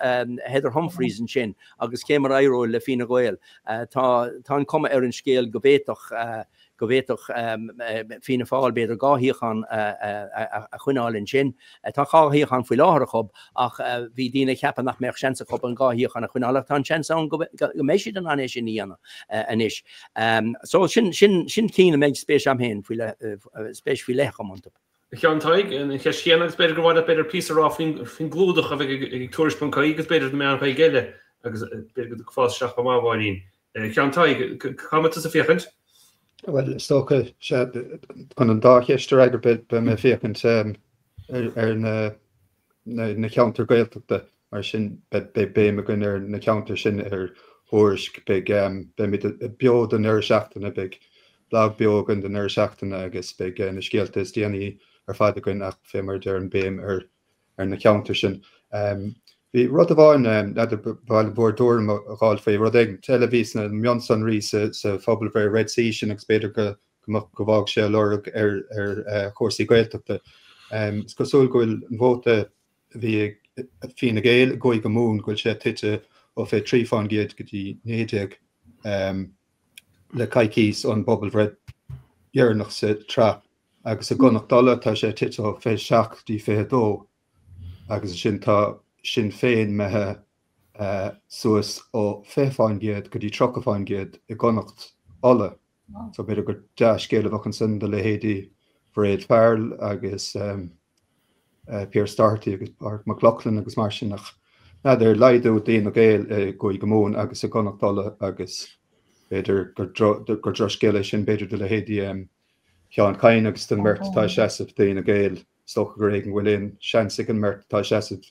Heather Humphreys ansin agus cé mar a éireoidh le Fine Gael. Tá, tá an cuma ar an scéal go bhféadfadh. go bhféadfadh Fianna Fáil b'fhéidir 2 shuíochán a choinneáil ansin. Tá 2 shuíochán faoi láthair acu ach bhí daoine ag ceapadh nach mbeadh seans acu an 2 shuíochán a choinneáil ach tá an seans ann go mbeidh siad in ann é sin a dhéanamh anois. So sin cinn a mbeidh spéis agam féin faoi leith, spéis faoi leith agam iontu.
A Sheáin Thaidhg, an cheist chéanna agus b'fhéidir gur mhaith leat b'fhéidir píosa a rá faoin gclúdach a bheidh ag Tuairisc.ie agus b'fhéidir na meáin Ghaeilge eile agus b'fhéidir go dtiocfá isteach chomh maith, a Mháirín. A Sheáin Thaidhg, cá mbeidh tusa ag féachaint?
Bhuel, is dócha, sea, chun an dá cheist a fhreagairt, beidh mé ag féachaint ar na ceantair Gaeltachta, mar sin beidh béim againn ar na ceantair sin ar Thuairisc, beidh, beimid beo don deireadh seachtaine, beidh blag beo againn don deireadh seachtaine agus beidh na scéalta is déanaí ar fad againn ach fé mar a deirim béim ar ar na ceantair sin. Bhí rud amháin, n'fheadar, ba mhaith liom bhur dtuairim a dh'fháil faoi, rud éigin eile a bhí sna mionsonraí sa phobalbhreith Red C sin agus b'fhéidir go go bhfág sé a lorg ar ar chúrsaí Gaeltachta. Is cosúil go bhfuil an vóta a bhí ag Fine Gael i gCúige Mumhan, go bhfuil sé tite ó 23% go dtí 19 le coicís ón bpobalbhreith dheireanach sa tsraith agus i gConnacht Uladh tá sé tite ó 27 go dtí 22 agus ansin tá Sinn Féin imithe suas ó 20% go dtí 30% i gConnacht Uladh. So b'fhéidir gur dea-scéal a bheadh ansin do leithéidí Mhairéad Farrell agus Pearse Doherty agus Pádraig Mac Lochlainn agus mar sin ach n'fheadar laghdú d'Fhine Gael i gCúige Mumhan agus i gConnacht Uladh agus b'fhéidir gur drochscéal é sin b'fhéidir do leithéidí Sheán Kyne agus don mbeirt atá ag seasamh d'Fhine Gael. Is dócha gur éigean go bhfuil aon seans ag an mbeirt atá ag seasamh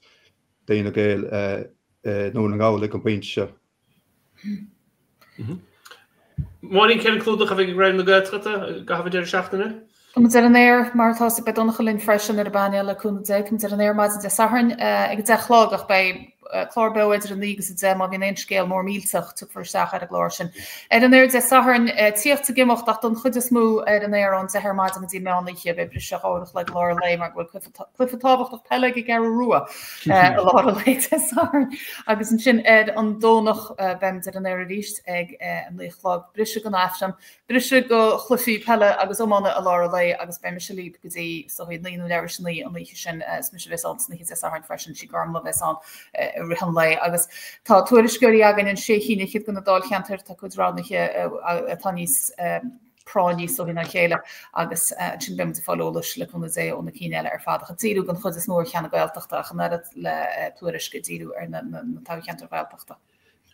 d'Fhine Gael i nDún na nGall ag an bpointe seo.
Máirín, cén clúdach a bheidh ag Raidió na Gaeltachta i gcaitheamh an deireadh seachtaine?
Tá muid ar an aer, mar atá beidh Donncha linn freisin ar an bpainéal le cúnamh Dé. Tá muid ar an aer maidin Dé Sathairn ag a 10 a chlog ach beidh clár beo idir a 9 agus a 10 má bhíonn aon scéal mór millteach tiocfar isteach ar an gclár sin. Ar an aer Dé Sathairn, tíocht ag imeacht ach don chuid is mó ar an aer ón 10 ar maidin go dtí meán oíche. Beidh briseadh uair a chloig i lár an lae mar go bhfuil cluiche tábhachtach peile ag an gCeathrú Rua i lár an lae Dé Sathairn. Agus ansin ar an Domhnach beimid ar an aer arís ag a 9 a chlog. Briseadh don Aifreann, briseadh do chluichí peile agus iomána i lár an lae agus beidh mise libh go dtí is dóigh 9 nó leathuair tar éis a 9 an oíche sin. Is mise a bheas ann san oíche Dé Sathairn freisin, sí Gormlaith a bheas ann i rith an lae. Agus tá tuairisceoirí againn in sé cinn fhichead de na dáilcheantair, tá cuid roghnaithe atá níos práinní is dóigh ná a chéile agus ansin beidh muid ag fáil eolais le cúnamh Dé ó na cinn eile ar fad ach ag díriú den chuid is mó ar cheann na Gaeltachta ach an oiread le Tuairisc ag díriú ar na toghcheantair Ghaeltachta.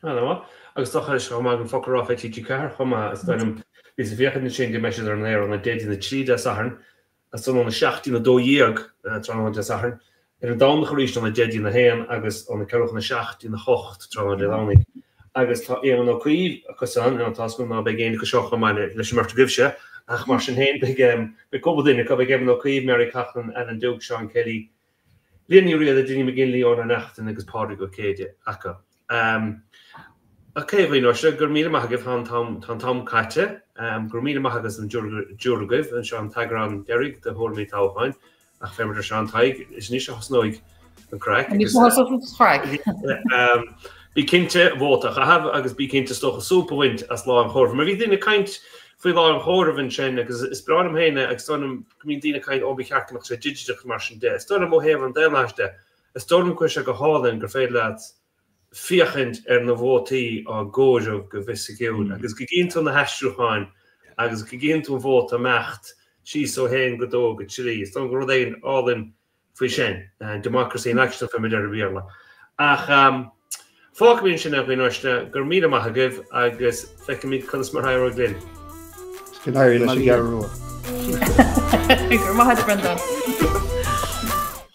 Ana-mhaith. Agus tá sé chomh maith agam focal a rá fé TG4 chomh maith. Is dóigh liom, bhíos ag féachaint ansin go mbeidh siad ar an aer óna 10 dtí'n 3 Dé Sathairn As san óna 7 dtí'n 12 tráthnóna Dé Sathairn, ar an Domhnach arís óna 10 dtí'n 1 agus óna ceathrú chun a 7 dtí'n 8 tráthnóna Dé Domhnaigh. Agus tá Éamon Ó Cuív acusan, tá a fhios agam ná beidh éinne acu seo chomh maith leis an mbeirt agaibhse, ach mar sin féin beidh cúpla duine acu, beidh Éamon Ó Cuív, Mary Coughlan, Alan Duke, Seán Kelly, Liadh Ní Riada, Dinny McGinley, Eoin Ó Neachtain agus Pádraig Ó Céide acu. Ok, a dhaoine uaisle, go raibh míle maith agaibh, tá an t-am, tá an t-am caite. Go raibh míle maith agaibh an dtriúr agaibh, anseo an t-eagrán deiridh de Thuairimí Toghcháin, ach fé mar a deir Seán Tadhg, is anois a thosnóidh an craic.
Anois a thosóidh an
craic. Bí cinnte vóta a chaitheamh agus bí cinnte is dócha súp a bhaint as lá an chomhairimh. Mar bhí daoine ag caint faoi lá an chomhairimh ansin agus is breá liom féin é agus is dóigh liom go mbíonn daoine ag caint ó ba cheart go mbeadh sé digiteach mar sin de. Is dóigh liom ó thaobh an daonlathais de, is dóigh liom go bhfuil sé go hálainn gur féidir leat féachaint ar na vótaí á gcomhaireamh go fisiciúil agus go gcíonn tú na haistriúcháin agus go gcíonn tú an vóta imeacht síos ó haon go dó go trí. Is dóigh liom gur rud éigin álainn faoi sin, democracy in action fé mar a deir an Béarla. Ach fágfaimid ansin é a dhaoine uaisle, go raibh míle maith agaibh agus feicfimid conas mar a éireoidh linn.
Go n-éirí leis an gCeathrú Rua.
Go raibh maith agat, Breandán.